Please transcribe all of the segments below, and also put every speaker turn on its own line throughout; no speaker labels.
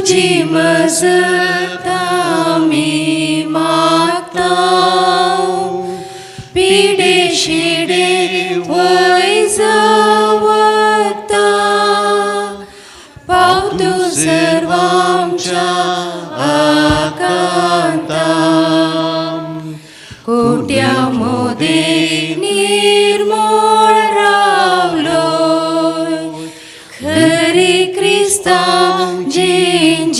तुजी मजत आमी मागता, पिडे शिडे वय जावता, पाव तूं सर्वांच्या आकांता. कोट्या मोदें निर्मोळ रावलोय, खरी क्रिस्ता जिंजियेलोय,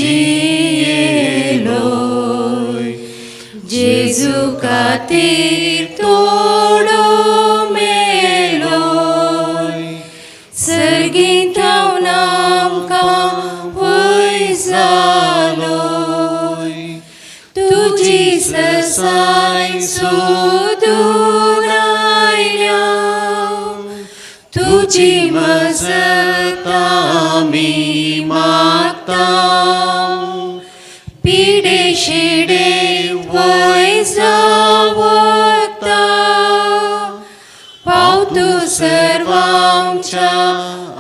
जेजू खातीर तोडो मेलोय, सर्गीं थावन आमकां वय जालोय. तुजी सरसाय सोदून आयल्या, तुजी मजत आमी मागता, पिडे शिडे वय जावता, पाव तूं सर्वांच्या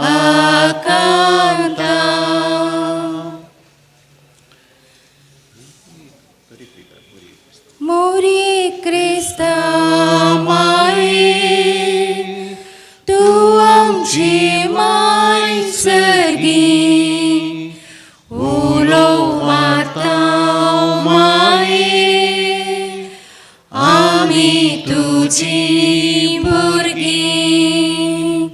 आकांता. मोरी क्रिस्ता माये, तूं आमची माय सर्गी, उलो मारता माये, आमी तुजी भुरगीं.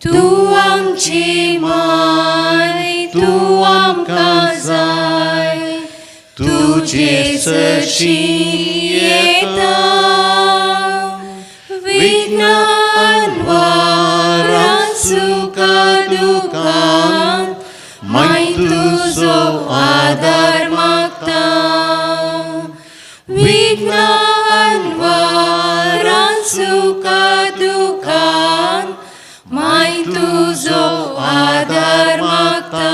तूं आमची माय, तूं आमकां जाय, तुजे सरशी येता, विघ्नान वारान सुखा दुखान माय तुजो आदार मागता, विघ्नान वारान सुखा दुखान माय तुजो आदार मागता.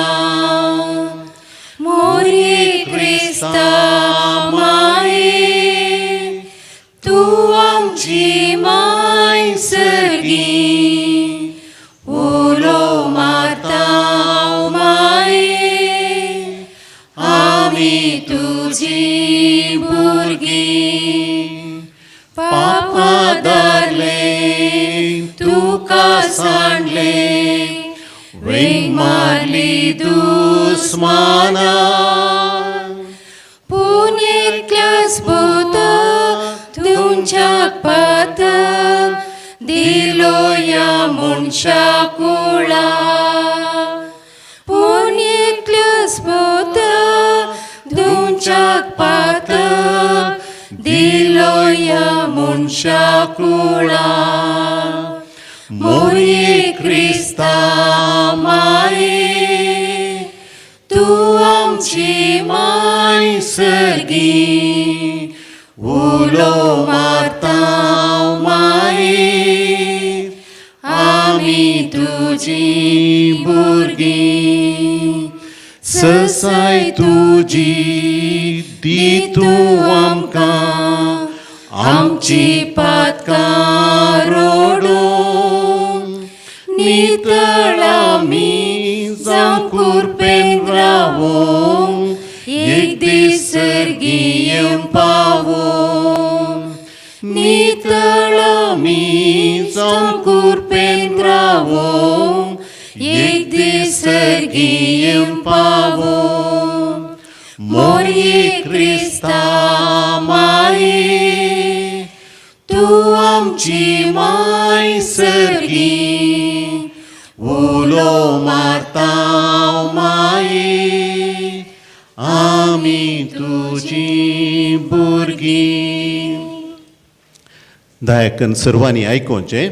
मोरी क्रिस्ता माये, तूं आमची माय सर्गी, उलो मारता माये, आमी तुजी भुरगीं. पापा दारले तुका सांडले, वेंग मारली दुस्माना, पुण्यक्लास बोता तुमच्या पातक दिलो या मनशा कुळा, पुण्यक्लास बोता तुमच्या पातक दिलो या मनशा कुळा. मोरी क्रिस्ता माये, तूं आमची माय सर्गी, उलो मारता माये, आमी तुजी भुरगीं.
सरसाय तुजी दी तूं आमकां,
आमची पातकां रोडून, नितळ आमी जावं कुरपेन रावोंक, एक दीस सर्गी येवंक पावों, नितळ आमी जावं कुरपेन रावोंक, एक दीस सर्गी येवंक पावों. मोरी क्रिस्ता माये, तूं आमची माय सर्गी,
उलो मारता माये, आमी तुजी भुरगीं.
दायकन सर्वांनी आयकोवचें.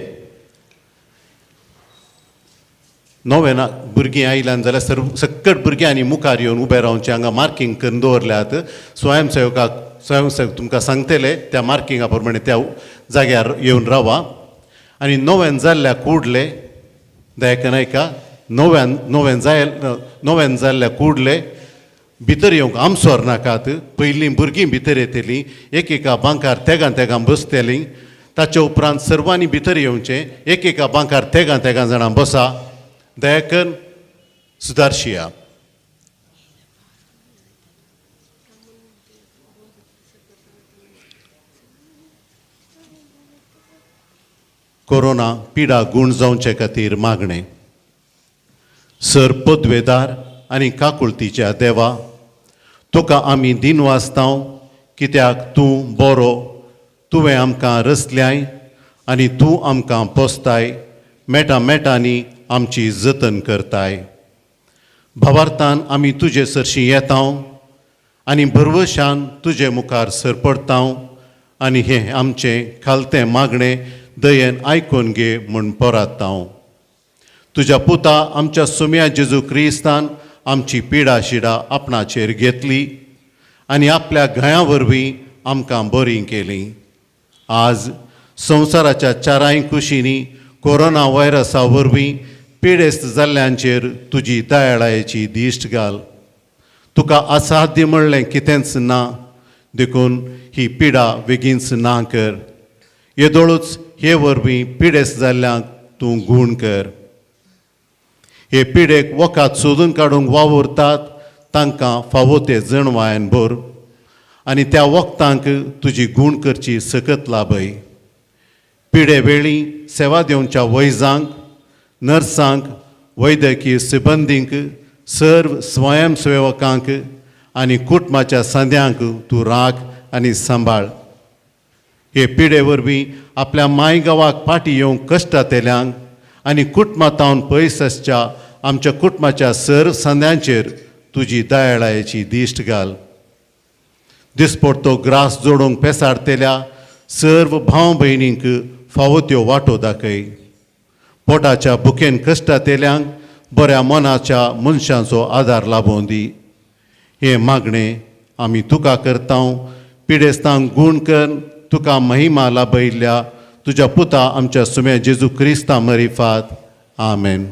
नोवेना भुरगीं आयल्यान जाल्यार सर्व सक्कट भुरग्यांनी मुखार येवन उबें रावचें. हांगा मार्कींग करून दवरल्यात. स्वयंसेवकाक स्वयंसेवक तुमकां सांगतले, त्या मार्किंगा प्रमाणे त्या जाग्यार येवन रावा. आनी नव्यान जाल्ल्या कुडले, दयाकन आयका, नव्यान नव्यान जाय नव्यान जाल्ल्या कुडले भितर येवंक आमसोर नाकात. पयलीं भुरगीं भितर येतलीं, एक एका बांकार तेगां तेगां बसतलीं. ताचे उपरांत सर्वांनी भितर येवचें, एक एका बांकार तेगां तेगां जाणां बसा. दयाकन सुदारशिया. कोरोना पिडा गूण जावचे खातीर मागणें. सर पदवेदार आनी काकुळतीच्या देवा, तुका आमी दिनवासतांव कित्याक तूं बरो, तुवें आमकां रचल्याय आनी तूं आमकां पोसताय, मेटा मेटांनी आमची जतन करताय. भावार्थान आमी तुजे सरशीं येतांव आनी भरवशान तुजे मुखार सरपडतांव आनी हें आमचें खालतें मागणें दयेन आयकून घे म्हूण परातांव. तुज्या पुता आमच्या सुम्या जेजू क्रिस्तान आमची पिडा शिडा आपणाचेर घेतली आनी आपल्या घायां वरवीं आमकां बरीं केलीं. आज संवसाराच्या चारांय कुशींनी कोरोना व्हायरसा वरवीं पिडेस्त जाल्ल्यांचेर तुजी दयाळायेची दिश्ट घाल. तुका असाध्य म्हणलें कितेंच ना, देखून ही पिडा बेगीनच ना कर. येदोळूच हे वरवीं पिडेस्त जाल्ल्यांक तूं गूण कर. हे पिडेक वखद सोदून काडूंक वावुरतात तांकां फावो ते जणवायन भर आनी त्या वखदांक तुजी गूण करची सकत लाभय. पिडे वेळी सेवा दिवच्या वैजांक, नर्सांक, वैद्यकीय सिबंदींक, सर्व स्वयंसेवकांक आनी कुटुंबाच्या सांद्यांक तूं राख आनी सांबाळ. हे पिडे वरवीं आपल्या माय गांवाक फाटीं येवंक कश्टांतल्यांक आनी कुटुंबां पयस आसच्या आमच्या कुटुंबाच्या सर्व सांद्यांचेर तुजी दयाळायेची दिश्ट घाल. दिसपडतो ग्रास जोडूंक पेसाडतेल्या सर्व भाव भयणींक फावो त्यो वाटो दाखय. पोटाच्या भुकेन कश्टांतल्यांक बऱ्या मनाच्या मनशांचो आदार लाभोवन दी. हें मागणें आमी तुका करतांव, पिडेस्तांक गूण कर तुका महिमा लाभयिल्ल्या तुज्या पुता आमच्या सुम्या जेजू क्रिस्ता मरिफात. आमेन.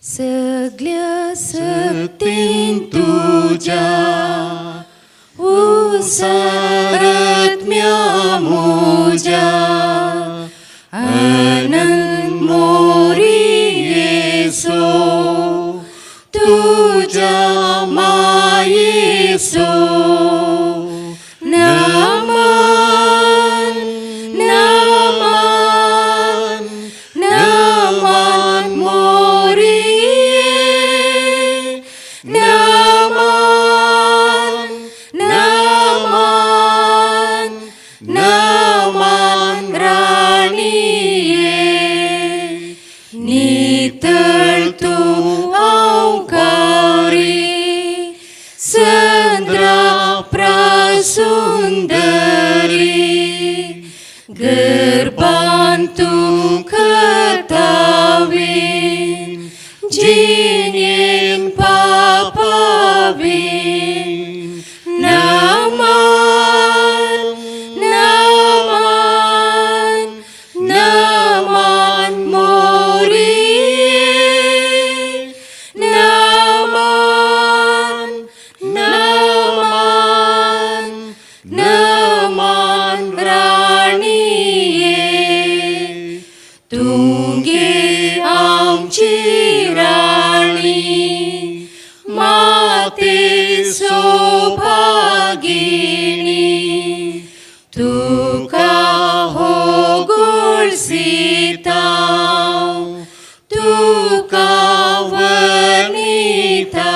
सगळ्या सक्तीन तुज्या उसारत्म्या मुज्या आनंद मोरी येसो तुज्या मायेसो. नमन नमन नमन मोरी, नमन नमन नमन राणये. नितळ तूं अवकारी संद्रा प्रासुंदरी, गर्भान तूं खतावीन जिणेन पापावीन. नमन नमन नमन मोरी, नमन नमन नमन राणये. तुगे आमची राणी माते सौभागिनी, तुका हो गुळसिता, तुका वनिता.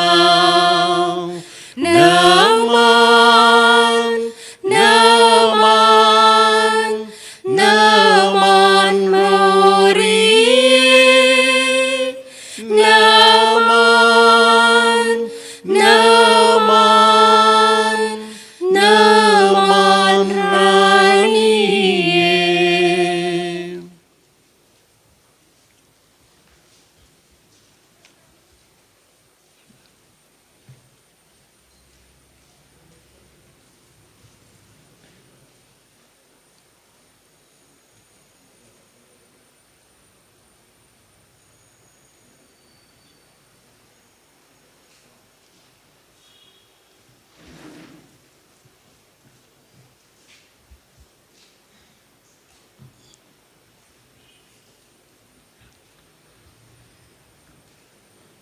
नमन नमन नमन मोरी, नमन नमन नमन राणये.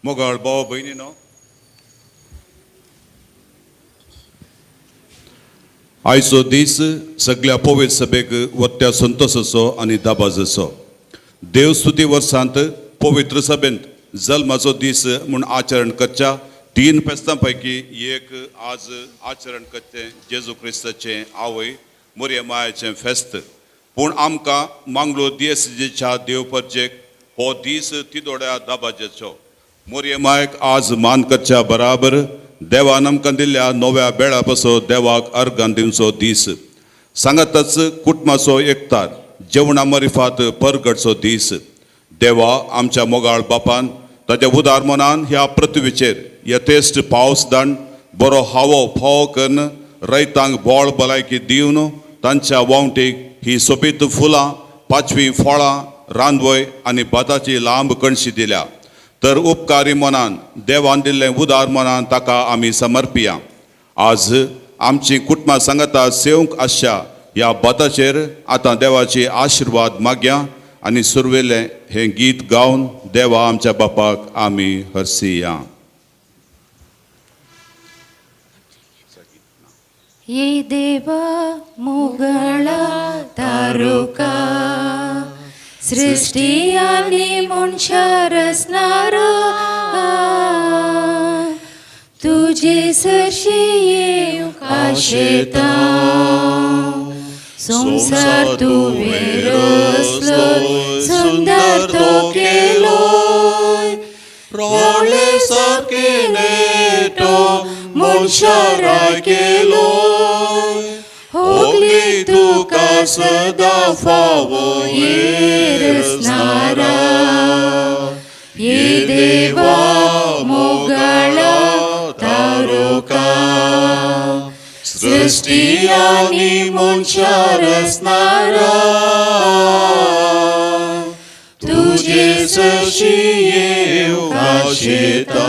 मोगाळ भाव भयणीनो, आयचो दीस सगल्या पवित्र सभेक वत्या संतोसाचो आनी दबाजाचो. देवस्तुती वर्सांत पवित्र सभेंत जल्माचो दीस म्हूण आचरण करच्या तीन फेस्तां पैकी एक आज आचरण करचें जेजू क्रिस्ताचें आवय मोरये मायाचें फेस्त. पूण आमकां मांगलो दियेसजेच्या देव परजेक हो दीस तिदोड्या दाबाजेचो. मोरये मायक आज मान करच्या बराबर देवान आमकां दिल्ल्या नव्या बेळा पासून देवाक अर्गान दिवचो दीस. सांगातच कुटुंबाचो एकतार जेवणा मरिफात परगटचो दीस. देवा आमच्या मोगाळ बापान ताच्या उदार मनान ह्या पृथ्वीचेर यथेश्ट पावस दाण बरो हावो फावो करून रयतांक बोळ भलायकी दिवन तांच्या वावटीक ही सोबीत फुलां पाचवीं फळां रांदवय आनी भाताची लांब कणशी दिल्या. तर उपकारी मनान देवान दिल्लें उदार मनान ताका आमी समर्पिया. आज आमची कुटुंबां सांगाता सेवंक आसच्या ह्या भाताचेर आतां देवाची आशिर्वाद मागया आनी सुरवेलें हें गीत गावन देवा आमच्या बापाक आमी हरसिया.
ये देवा मोगळा तारुका, सृष्टी आनी मनशा रचणारा, तुजे सरशी येवंक आशेता. संवसार तुवें रचलो, सुंदर तो केलोय,
रोळे सारके नेटो मनशाराय केलो, होगली तुका सदा फावो ये
रचणारा. ये देवा मोगळा तारुका,
सृष्टी आनी मनशा रचणारा, तुजे सरशी येवंक आशेता.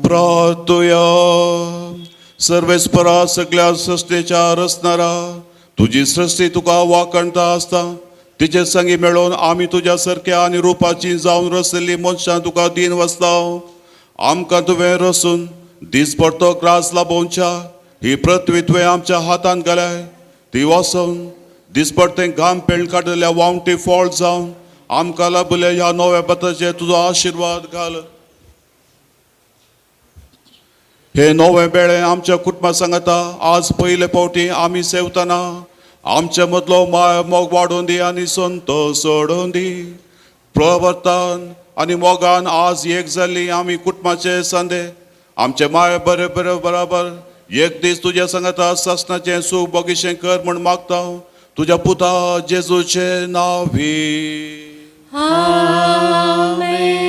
प्रार्थुया. सर्वेस्परा सगळ्या सृष्टीच्या रचणारा, तुजी सृष्टी तुका वाकणता आसता तिचे संगी मेळोवन आमी तुज्या सारक्या आनी रुपाची जावन रचलेली मनशां तुका दीन वसता. आमकां तुवें रसून दीस पडतो ग्रास लाभोवच्या ही पृथ्वी तुवें आमच्या हातांत घाल्याय ती वसोवन दिसपडतें घाम पेण काडलेल्या वावटी फळ जावन आमकां लाभल्या ह्या नव्या पत्राचेर तुजो आशिर्वाद घाल. हे नवे बेळे आमच्या कुटुंबा सांगता आज पयले फावटी आमी सेवतना आमच्या मदलो माय मोग वाडोवन दी आनी संतोष सोडून दी. प्रवर्तन आनी मोगान आज एक जाल्ली आमी कुटुंबाचे संदे आमचे माय बरे बरे बराबर एक दीस तुज्या सांगता सासणाचें सूख बगीशें कर म्हूण मागता तुज्या पुता जेजूचे नांवी.
आमेन.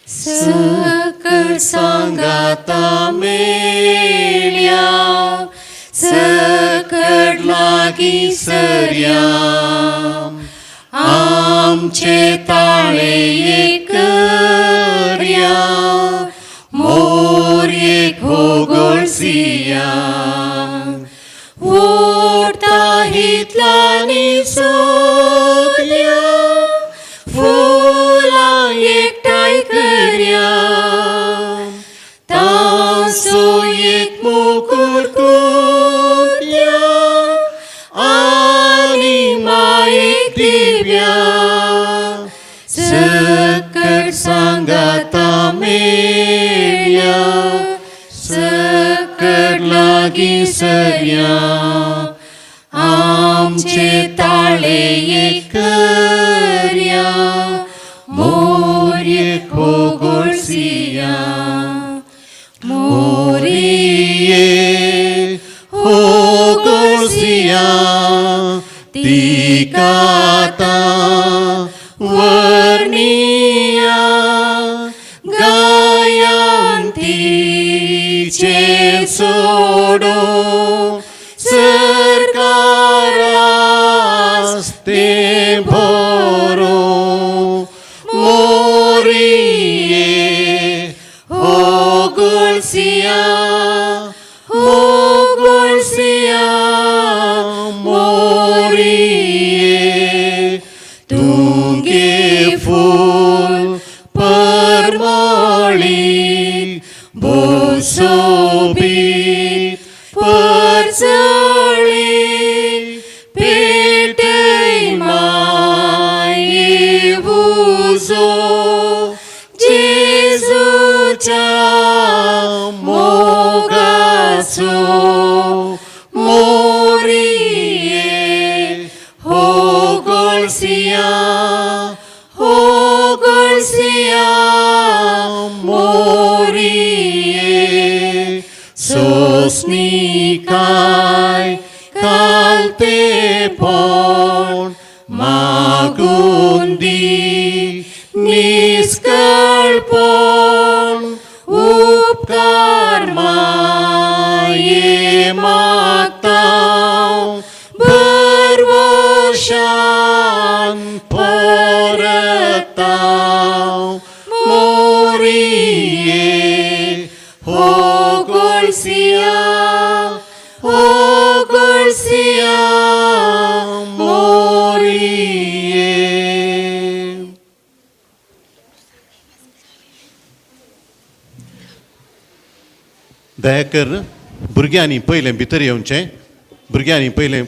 सकळ सांगाता मेळ्या, सकळ लागीं सरया, आमचे ताळे एक करया, मोरयेक होगोळसिया. ओडता हितलांनी सगल्या फुलां एकठांय करया, तांचो एक मुकूट गुंतया आनी मायेक दिव्या. सकळ सांगाता मेळ्या, सकळ लागीं सरया, आमचे ताळे एक करया, मोरयेक होगोळसिया. मोरयेक
तें सोडून सरकारास तें भोरूं मोरिये हो गुलसिया हो गुलसिया मोरिये तुगे फूल परमळी बोसोबीत परजळी पेटय माये उजो जेजूच्या मोगाचो मोरिये हो गोळसिया मोरिये सोसनिकाय कालते पण मागुंदी निस्कळपण उपकार माये मागता भरवशान परता मोरिये हो गोळसिया मोरिये.
दयाकर भुरग्यांनी पयलें भितर येवचें भुरग्यांनी पयलें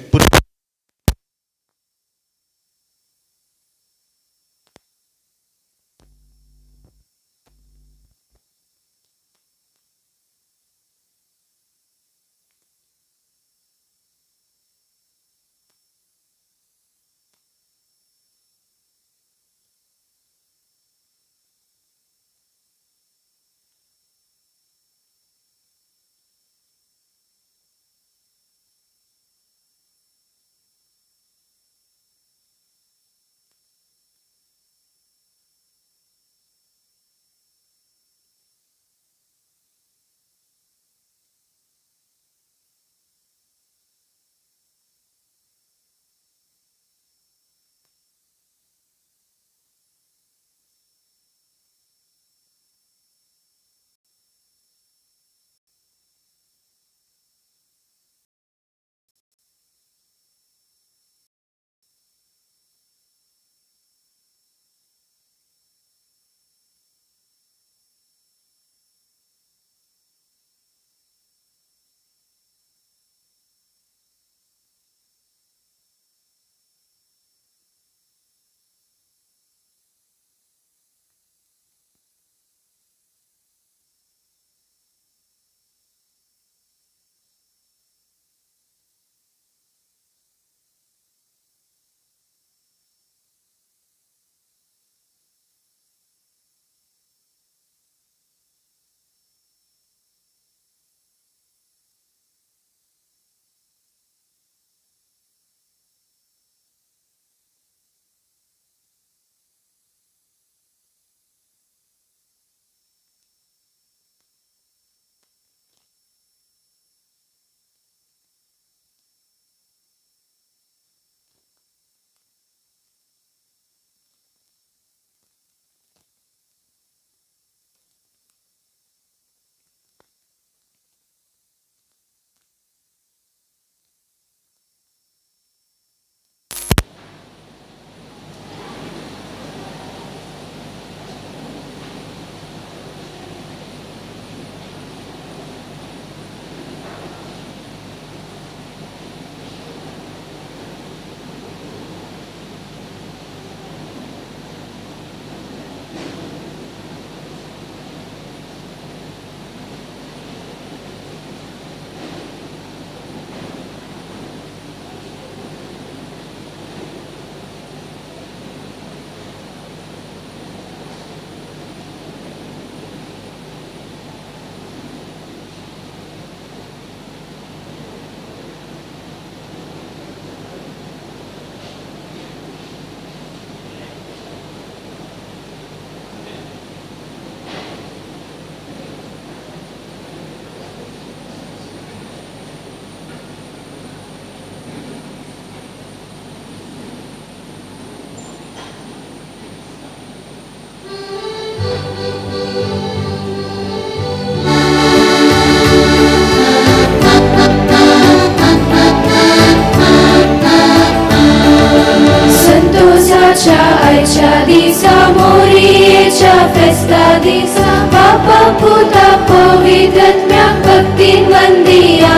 फेस्ता दिसा बापा पुता पवित्रत्म्याक भक्तीन वंदिया.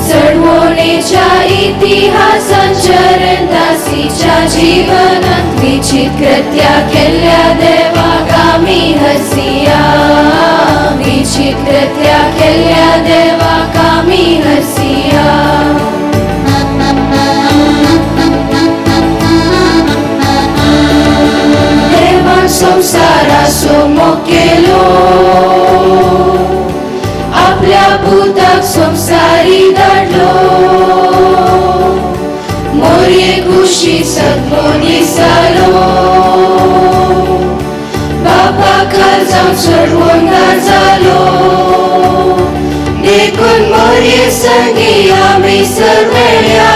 चडवणेच्या इतिहासान चरणदासीच्या जीवनात विचित कृत्या केल्ल्या देवाक आमी हरसिया. विचित कृत्या केल्ल्या देवाक आमी हरसिया. देवान संवसाराचो मोग केलो, आपल्या पुताक संवसारी धाडलो. मोरये कुशी सदमोनी जालो, बापा खाल जावन चडवणदार जालो. देखून मोरये संगी आमी सगळ्या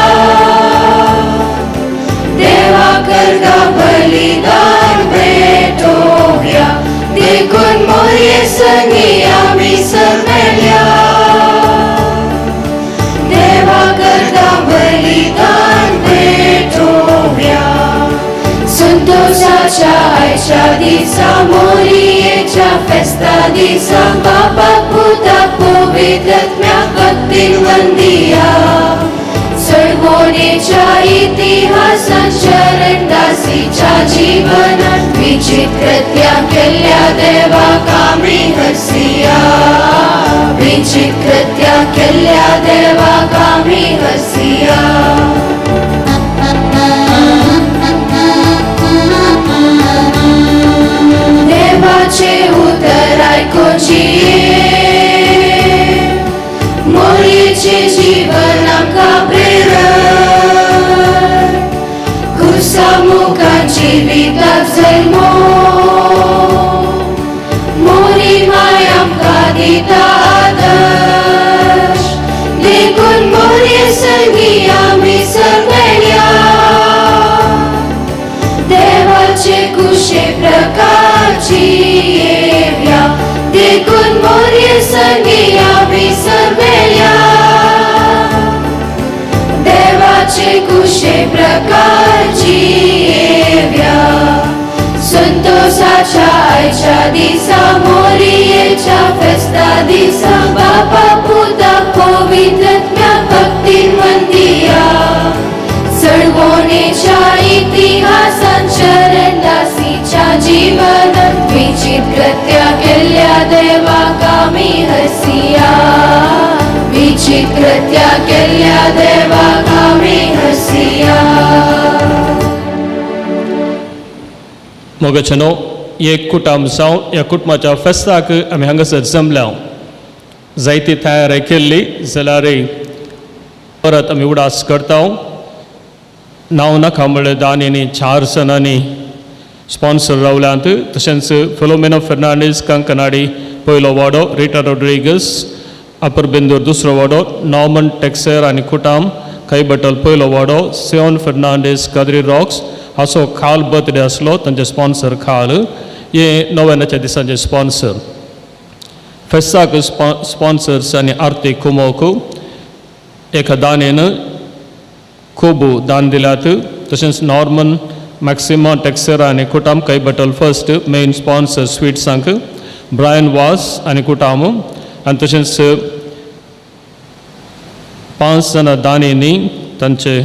देवा करता बलिदान भेटोवया. देखून मोरये संगी आमी सगळ्या देवा करता बलिदान भेटोवया. संतोषाच्या आयच्या दिसा मोरयेच्या फेस्ता दिसा बापाक पुताक पवित्रत्म्याक भक्तीन वंदिया. चळवणेच्या इतिहासान चरणदासीच्या जीवनात विचित कृत्या केल्ल्या देवाक आमी हरसिया. विचित कृत्या केल्ल्या देवाक आमी हरसिया. देवाचे उतर आयकुची मोरयेचें जीवन आमकां प्रेरण. खुर्सा मुखार जिविताक जल्मो मोरी माय आमकां दिता आदर्श. देखून मोरये संगी आमी सगळ्या देवाचे कुशे प्रकारची येव्या. देखून मोरये संगी आमी सगळ्या देवाचे कुशे प्रकारची येव्या. संतोषाच्या आयच्या दिसा मोरयेच्या फेस्ता दिसा बापा पुता पवित्रत्म्याक भक्तीन वंदिया. चळवणेच्या इतिहासान चरणदासीच्या जीवनात विचित कृत्या केल्ल्या देवाक आमी हरसिया. विचित कृत्या केल्ल्या देवाक आमी हरसिया.
मोगाचेनो एक कुटुंब जावन ह्या कुटुंबाच्या फेस्ताक आमी हांगासर जमल्या. जायती तयारी केल्ली जाल्यार परत आमी उडास करता. नांव नाका म्हळ्यार दानींनी 4 जाणांनी स्पॉन्सर रावल्यांत. तशेंच फिलोमेना फेर्नांडीस कंकनाडी पयलो वाडो, रिटा रोड्रिगस अपर बेंदूर दुसरो वाडो, नॉर्मन टेक्सर आनी कुटाम खैबटल पयलो वाडो, सियोन फेर्नांडीस कादरी रॉक्स हाचो खाल बर्थडे आसलो तांचे स्पॉन्सर खाल. हे नव्याच्या दिसांचे स्पॉन्सर. फेस्ताक स्पॉन्सर्स आनी आर्थीक कुमोक एका दानेन खूब दान दिल्यात. तशेंच नॉर्मन मॅक्सिमा टेक्सर आनी कुटाम कैबटल फर्स्ट मेन स्पॉन्सर स्वीट्सांक, ब्रायन वास आनी कुटाम. आनी तशेंच 5 जाणां दानींनी तांचे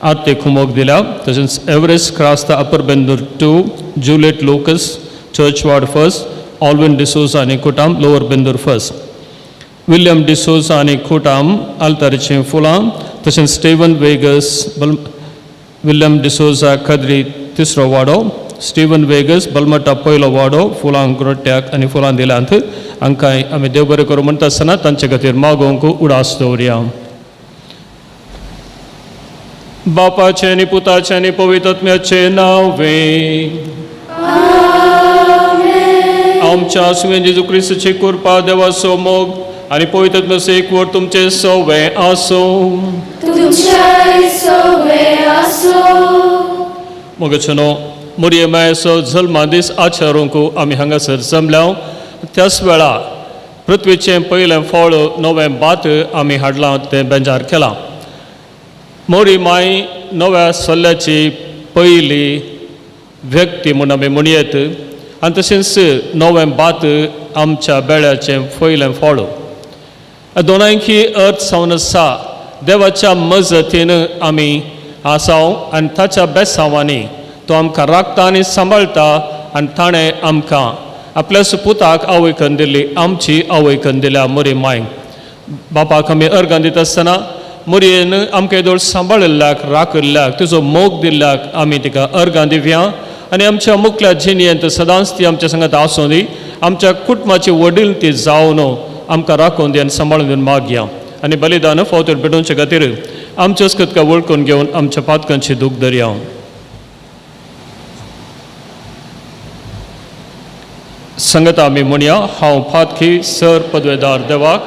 आर्थीक कुमोक दिल्या. तशेंच Everest Crasta upper Bendur 2, Juliet Lucas church ward first, Alvin D'Souza आनी कुटाम lower Bendur first, William D'Souza आनी कुटाम आल्तारीचीं फुलां. तशेंच स्टीवन वेगस बल विल्यम डिसोजा खद्री तिसरो वाडो, स्टीवन वेगस बलमटा पयलो वाडो फुलां ग्रोट्याक आनी फुलां दिल्यांत. हांकां आमी देव बरें करूं म्हणटा आसतना तांचे खातीर मागोवंक उडास दवरया. बापाचें आनी पुताचें आनी पवित्र आत्म्याचें नांवे. आमच्या सुवें जेजू क्रिस्ताची कृपा, देवाचो मोग आनी पवित्र आत्म्याचो एकवट तुमचें सवें आसूं.
तुमच्याय सवें आसूं.
मोगाचेनो मोरये मायेचो जल्मा दीस आचरूंक आमी हांगासर जमल्या. त्याच वेळा पृथ्वीचें पयलें फळ नवें भात आमी हाडलां तें बेंजार केलां. मोरी माय नव्या सल्ल्याची पयली व्यक्ती म्हूण आमी म्हणयेत. आनी तशेंच नवें भात आमच्या बेळ्याचें पयलें फळ. दोनांयकी अर्थ जावन आसा देवाच्या मजतीन आमी आसाव आनी ताच्या बेसांवांनी तो आमकां राखता आनी सांबाळटा आनी ताणें आमकां आपल्या सुपुताक आवय करून दिली, आमची आवय करून दिल्या मोरी माय. बापाक आमी अर्गां दिता आसतना मोरयेन आमकां येदोळ सांबाळिल्ल्याक, राखिल्ल्याक, तुजो मोग दिल्ल्याक आमी तिका अर्गां दिवया आनी आमच्या मुखल्या जिणेंत सदांच ती आमच्या संगात आसूं दी. आमच्या कुटुंबाची वडील ती जावन आमकां राखून दी आनी सांबाळून दिवन मागया आनी बलिदान फावतर भेटोवचे खातीर आमच्योच कृतकां वळखून घेवन आमच्या पातकांची दूख धरया. संगत आमी म्हणया, हांव पातकी सर पदवेदार देवाक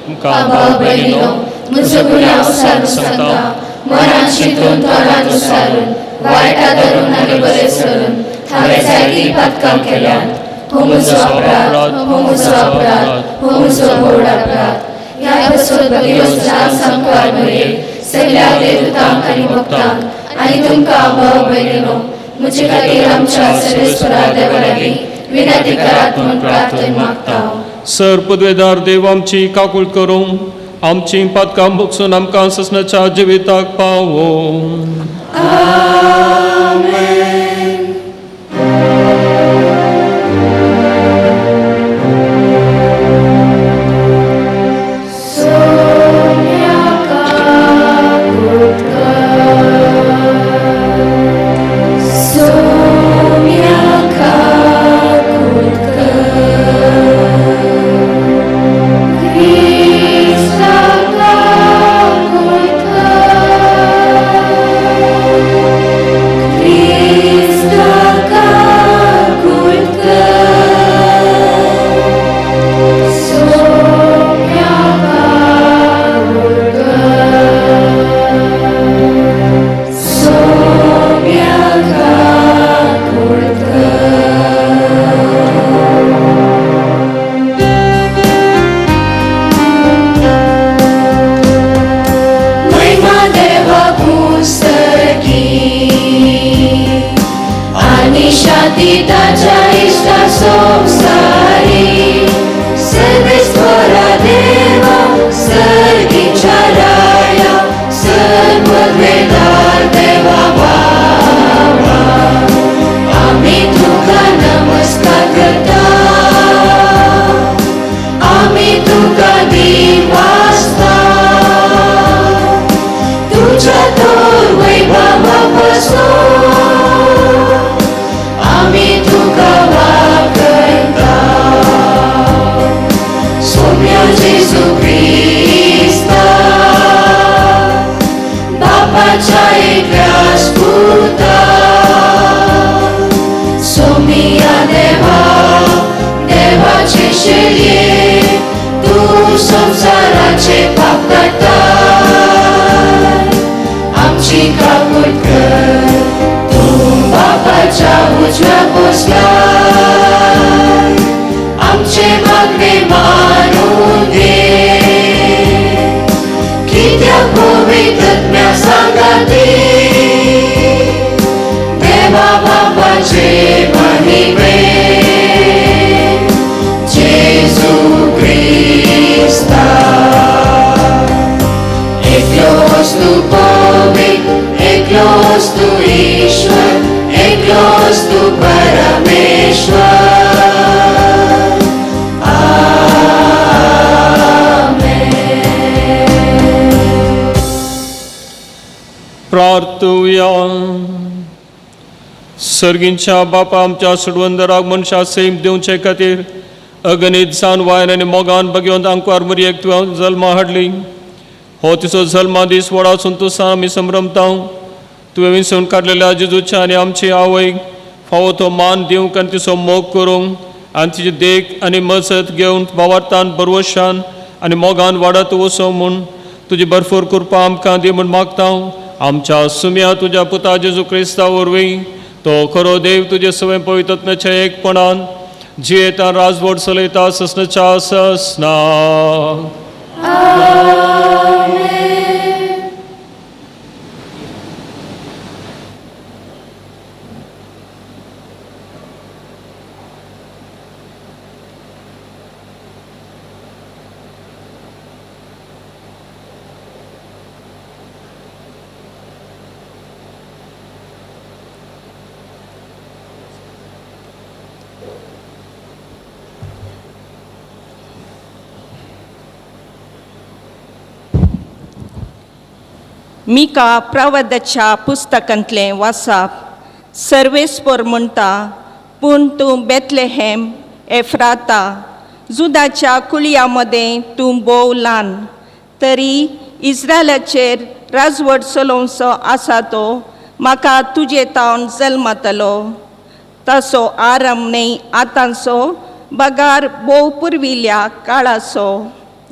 तुमकां
भाव भयणीनो, म्हजो गुन्यांव सारून सांगता, मनान चिंतून तोंडान उसारून वायटा धरून आनी बरें सरून हांवें जायतीं पातकां केल्यांत. हो म्हजो अपराध, हो म्हजो अपराध, हो म्हजो व्हड अपराध. ह्या पासत भगेवत सांकवार मरे सगळ्या देवतांक आनी भक्तांक आनी तुमकां भाव भयणीनो म्हजे खातीर आमच्या सर्वेस्परा देवा लागीं विनंती करात म्हूण प्रार्थना मागता.
सर पदवेदार देव आमची काकूळ करूं, आमची पातकां भोगसून आमकां ससनाच्या जिविताक पावो.
महिमा देवा पुस्तकी आनी शांती ताच्या इश्टा संवसारी. सर्वेस्वरा देवा सर्गीच्या राया सर्ववेदार देवा बाबा आमी तुका नमस्कार करता, आमी तुका दिवासता. तुझ्या तोर वैभवापासून आमी तुका वाकयता. सोम्या जेजू क्रिस्ता बापाच्या एकल्याच पुता, सोमिया देवा देवाचे शेळये तूं संवसाराचे पाप काडटा, आमची काकूट कर. तूं बापाच्या उजव्या बसला, आमचे मागणे मानून घे. कित्याक पवित्रत्म्या सांगाती देवा बापाचे महिमे जेजू क्रिस्ता. एकलोच तूं पवित्र, एकलोच तूं ईश्वर, एकलोच तूं परमेश्वर.
प्रार्थुया. सर्गींच्या बापा आमच्या सुडवंदराक मनशा सैम दिवचे खातीर अगणीत जावन वायन आनी मोगान भगवंत आंकवार मुरयेक तुवें जल्मा हाडली. हो तिचो जल्मा दीस व्हडा संतोशान आमी संभ्रमता. तुवें विसरून काडलेल्या जेजूच्या आनी आमची आवयक फावो तो मान दिवंक आनी तिचो मोग करूंक आनी तिची देख आनी मजत घेवन भावार्थान बरवशान आनी मोगान वाडत वचो म्हूण तुजी भरपूर कृपा आमकां दी म्हूण मागता. आमच्या सुम्या तुज्या पुता जेजू क्रिस्ता वरवीं तो खरो देव तुजे सवय पवित्रत्म्याच्या एकपणान जियेता राजवट चलयता ससनाच्या ससना.
मिका प्रवादाच्या पुस्तकांतलें वासाप. सर्वेस्पोर म्हणटा, पूण तूं बेतलेहेम एफ्राता, जुदाच्या कुळया मदें तूं भोव ल्हान, तरी इस्रायलाचेर राजवट चलोवचो आसा तो म्हाका तुजे तावन जल्मतलो. ताचो आरंभ न्हय आतांचो, बगार भोव पुर्विल्ल्या काळाचो.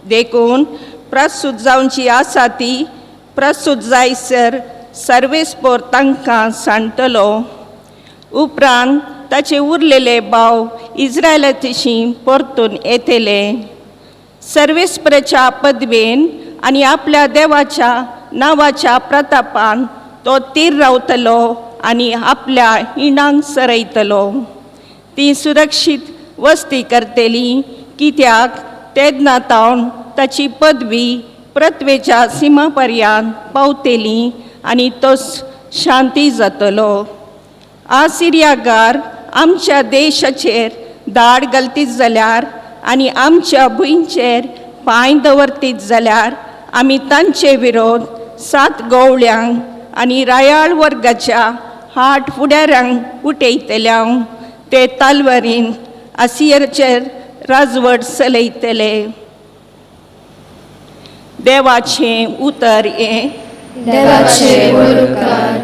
देखून प्रस्तूत जावची आसा ती प्रस्तूत जायसर सर्वेस्पोर तांकां सांडटलो. उपरांत ताचे उरलेले भाव इस्रायला तशी परतून येतले. सर्वेस्पराच्या पदवेन आनी आपल्या देवाच्या नांवाच्या प्रतापान तो तीर रावतलो आनी आपल्या इणांक सरयतलो. ती सुरक्षीत वस्ती करतली, कित्याक तेन्ना तावन ताची पदवी पृथ्वेच्या सिमा पर्यंत पावतली आनी तो शांती जातलो. आसिरियागार आमच्या देशाचेर दाड घालतीत जाल्यार आनी आमच्या भुंयचेर पांय दवरतीत जाल्यार आमी तांचे विरोध 7 गवळ्यांक आनी रायाळ वर्गाच्या 8 फुडाऱ्यांक उठयतल्या. ते तालवारीन आसियरचेर राजवट चलयतले. देवाचें उतर हें.
देवाचे उपकार.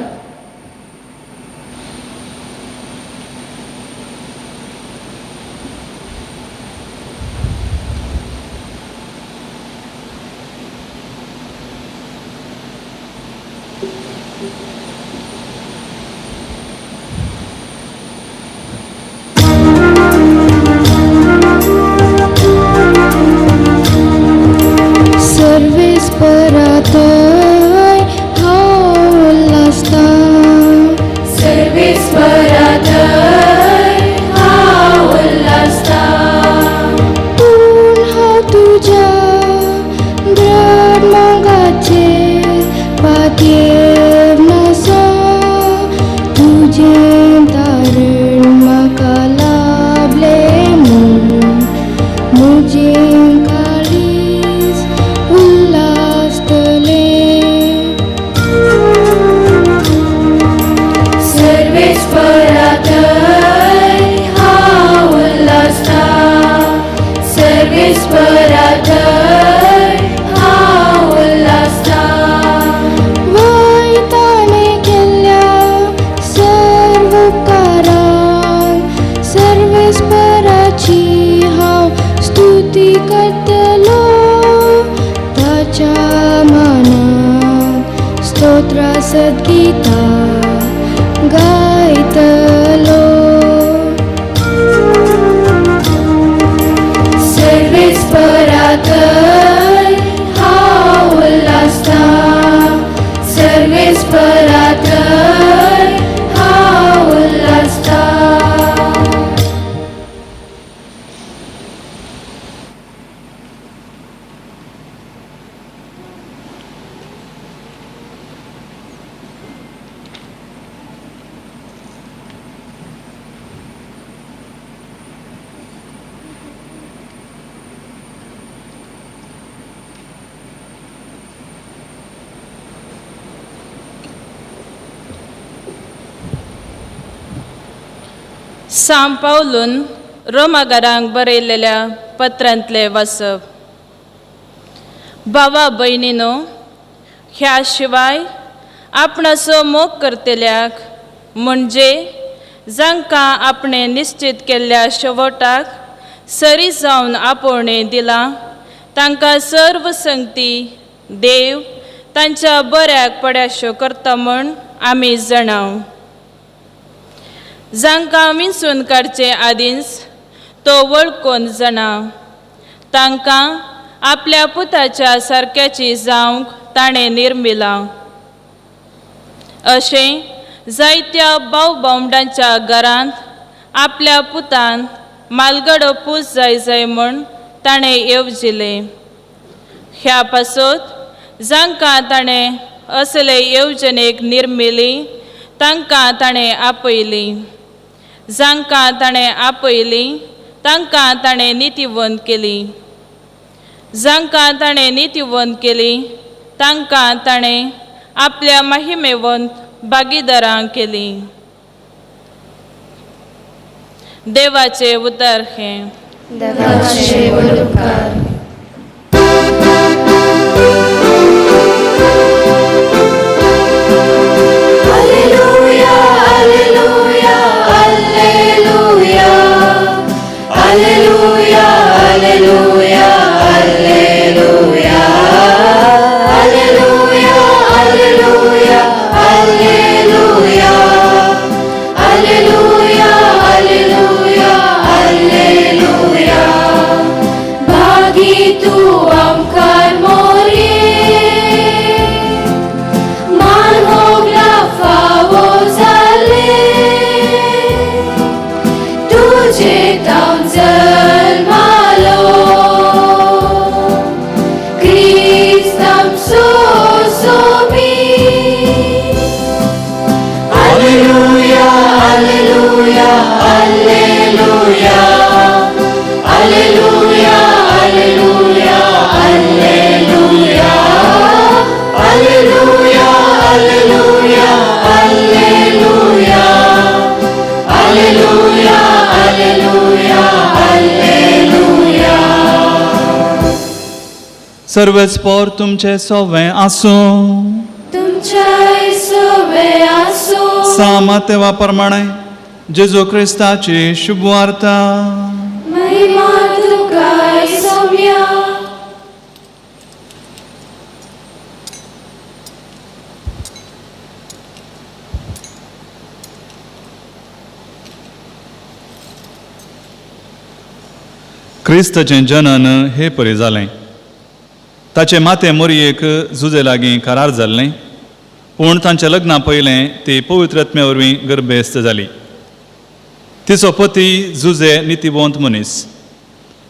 सर्वेस परातय हांव उल्हासता.
सर्वेस्परातय हांव उल्हासता.
पूण हांव तुज्या द्रड मोगाचेर पातयेर नासा. तुजें तारण म्हाका लाभलें म्हूण म्हजें काळीज उल्हासतलें.
सर्वेस्परातय हांव उल्हासता. सर्वेस्परातय हांव उल्हासता.
वय ताणें केल्ल्या सर्व उपकारांक सर्वेस्पराची हांव स्तुती करतलो. ताच्या मानाक स्तोत्रां सद्गीतां गायतलो.
सर्वेस्परातय हांव उल्हासता. सर्वेस्परातय हांव उल्हासता.
सां पावलून रोमागारांक बरयलेल्या पत्रांतलें वाचप. भावा भयणीनो, ह्या शिवाय आपणाचो मोग करतल्याक म्हणजे जांकां आपणें निश्चित केल्ल्या शेवटाक सरी जावन आपोवणें दिलां तांकां सर्व संगती देव तांच्या बऱ्याक पड्याश्यो करता म्हूण आमी जाणाव. जांकां विंचून काडचे आदींच तो वळखून जाणा, तांकां आपल्या पुताच्या सारक्याची जावंक ताणें निर्मिलां. अशें जायत्या भाव भावंडांच्या घरांत आपल्या पुतान मालगडो पूस जाय जाय म्हूण ताणें येवजिलें. ह्या पासत जांकां ताणें असले येवजणेक निर्मिली तांकां ताणें आपयली. जांकां ताणें आपयली तांकां ताणें नितीवंत केली. जांकां ताणें नितीवंत केली तांकां ताणें आपल्या महिमेवंत भागीदारां केली. देवाचे उतर हें.
देवाचे व्हड उपकार. Alleluia, alleluia, alleluia. Alleluia, alleluia, alleluia. Alleluia, alleluia, alleluia. Alleluia, alleluia, alleluia. भागी तूं आमकां मोरये, मान होगला फावो जालें, तुजे तावन जल्मालो क्रिस्त आमचो सोबीत. Alleluia, alleluia, alleluia. Alleluia, alleluia, alleluia. Alleluia, alleluia, alleluia. Alleluia, alleluia, alleluia.
सर्वेस्पोर तुमचे सोवे आसूं.
तुमच्याय सोवे आसूं.
सामातेवा प्रमाणे जेजू क्रिस्ताची शुभवार्ता.
महिमा तुका सोम्या.
क्रिस्ताचें जनन हे परी जालें. ताचें माते मोरयेक जुजे लागीं करार जाल्लें, पूण तांच्या लग्ना पयलें ती पवित्र आत्म्या वरवीं गर्भेस्त जाली. तिचो पती जुजे नितीवंत मनीस,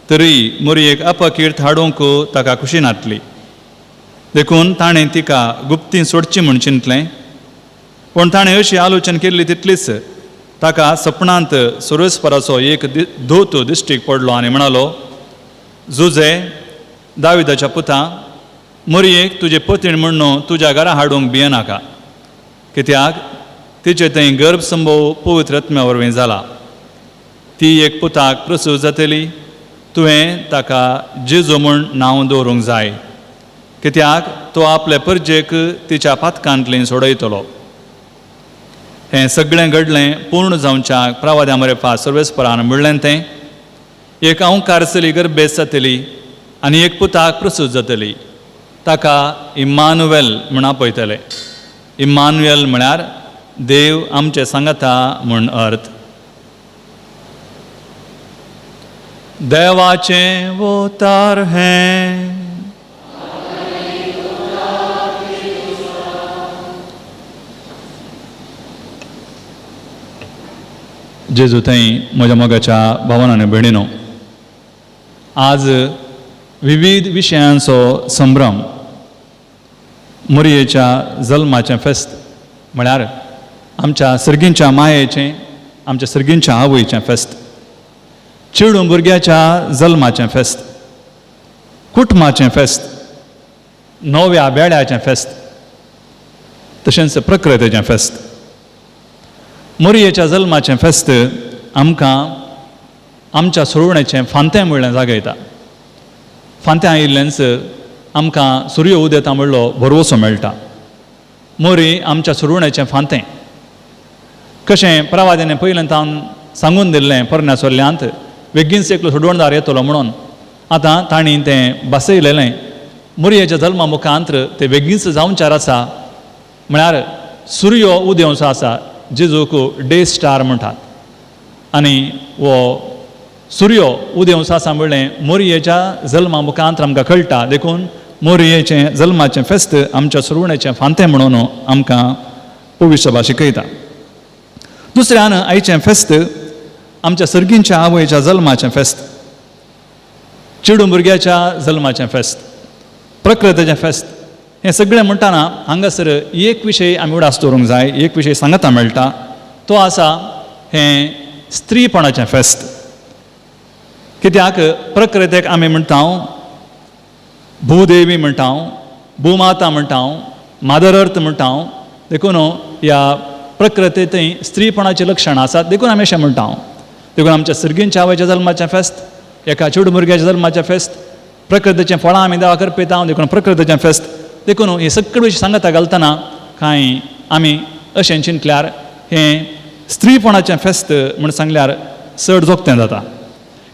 तरी मोरयेक अपकीर्त हाडूंक ताका खुशी नातली. देखून ताणें तिका गुप्ती सोडची म्हूण चिंतलें. पूण ताणें अशी आलोचन केल्ली तितलीच ताका सपनांत सुरेस्पराचो एक दूत दिश्टीक पडलो आनी म्हणालो, जुजे दाविदाच्या पुता, मोरयेक तुजे पतीण म्हण्ण तुज्या घरा हाडूंक भियेनाका, कित्याक तिचे थंय गर्भसंभव पवित्र आत्म्या वरवीं जाला. ती एक पुताक प्रसूत जातली, तुवें ताका जेजू म्हूण नांव दवरूंक जाय, कित्याक तो आपले परजेक तिच्या पातकांतली सोडयतलो. हें सगळें घडलें पूर्ण जावच्याक प्रवाद्या मरेफा सर्वेस्परान म्हणलें तें, एक अंकार चली गर्भेस्त जातली आनी एक पुताक प्रसूत जातली, ताका इम्मानुवेल म्हूण आपयतले. इम्मानुएल म्हळ्यार देव आमचे सांगाता म्हूण अर्थ. देवाचें वोतार हें. जेजू थंय म्हज्या मोगाच्या भावान आनी भयणीनो, आज विविध विशयांचो संभ्रम. मोरयेच्या जल्माचें फेस्त म्हळ्यार आमच्या सर्गींच्या मायेचें, आमच्या सर्गींच्या आवयचें फेस्त, चेडूं भुरग्याच्या जल्माचें फेस्त, कुटुंबाचें फेस्त, नव्या बेड्याचें फेस्त, तशेंच प्रकृतीचें फेस्त. मोरयेच्या जल्माचें फेस्त आमकां आमच्या सुरवणेचें फांतें म्हणलें जागयता. फांतें आयिल्ल्यानच आमकां सुर्य उदेता म्हणलो भरवसो मेळटा. मोरी आमच्या सुरवणेचें फांतें कशें प्रवाद्याने पयल्यान तावन सांगून दिल्लें पोरण्या सोल्ल्यांत, बेगीनच एकलो सोडवणदार येतलो म्हणून. आतां तांणी तें बसयलेलें मोरयेच्या जल्मा मुखांत्र तें बेगीनच जावचार आसा. म्हळ्यार सुर्य उदेवचो आसा, जेजूक डे स्टार म्हणटात, आनी हो सुर्य उदेवचो आसा म्हणलें मोरयेच्या जल्मा मुखांत्र आमकां कळटा. देखून मोरयेचें जल्माचें फेस्त आमच्या सुरवणेचें फांतें म्हणून आमकां पवित्र शिकयता. दुसऱ्यान आयचें फेस्त आमच्या सर्गींच्या आवयच्या जल्माचें फेस्त, चेडूं भुरग्याच्या जल्माचें फेस्त, प्रकृतीचें फेस्त. हें सगळें म्हणटाना हांगासर एक विशय आमी उडास दवरूंक जाय, एक विशय सांगता मेळटा, तो आसा हें स्त्रीपणाचें फेस्त. कित्याक प्रकृतीक आमी म्हणटा भूदेवी म्हणटा, भूमाता म्हणटा, मादर अर्थ म्हणटा हांव. देखून ह्या प्रकृतींतय स्त्रीपणाचीं लक्षणां आसात, देखून आमी अशें म्हणटा हांव. देखून आमच्या सर्गींच्या आवयच्या जल्माचें फेस्त, एका चेडूं भुरग्याच्या जल्माचें फेस्त, प्रकृतीचें फळां आमी देवाक अर्पिता, देखून प्रकृतीचें फेस्त. देखून हे सगळे विशय सांगता घालतना कांय आमी अशें चिंतल्यार हें स्त्रीपणाचें फेस्त म्हूण सांगल्यार चड जोगतें जाता.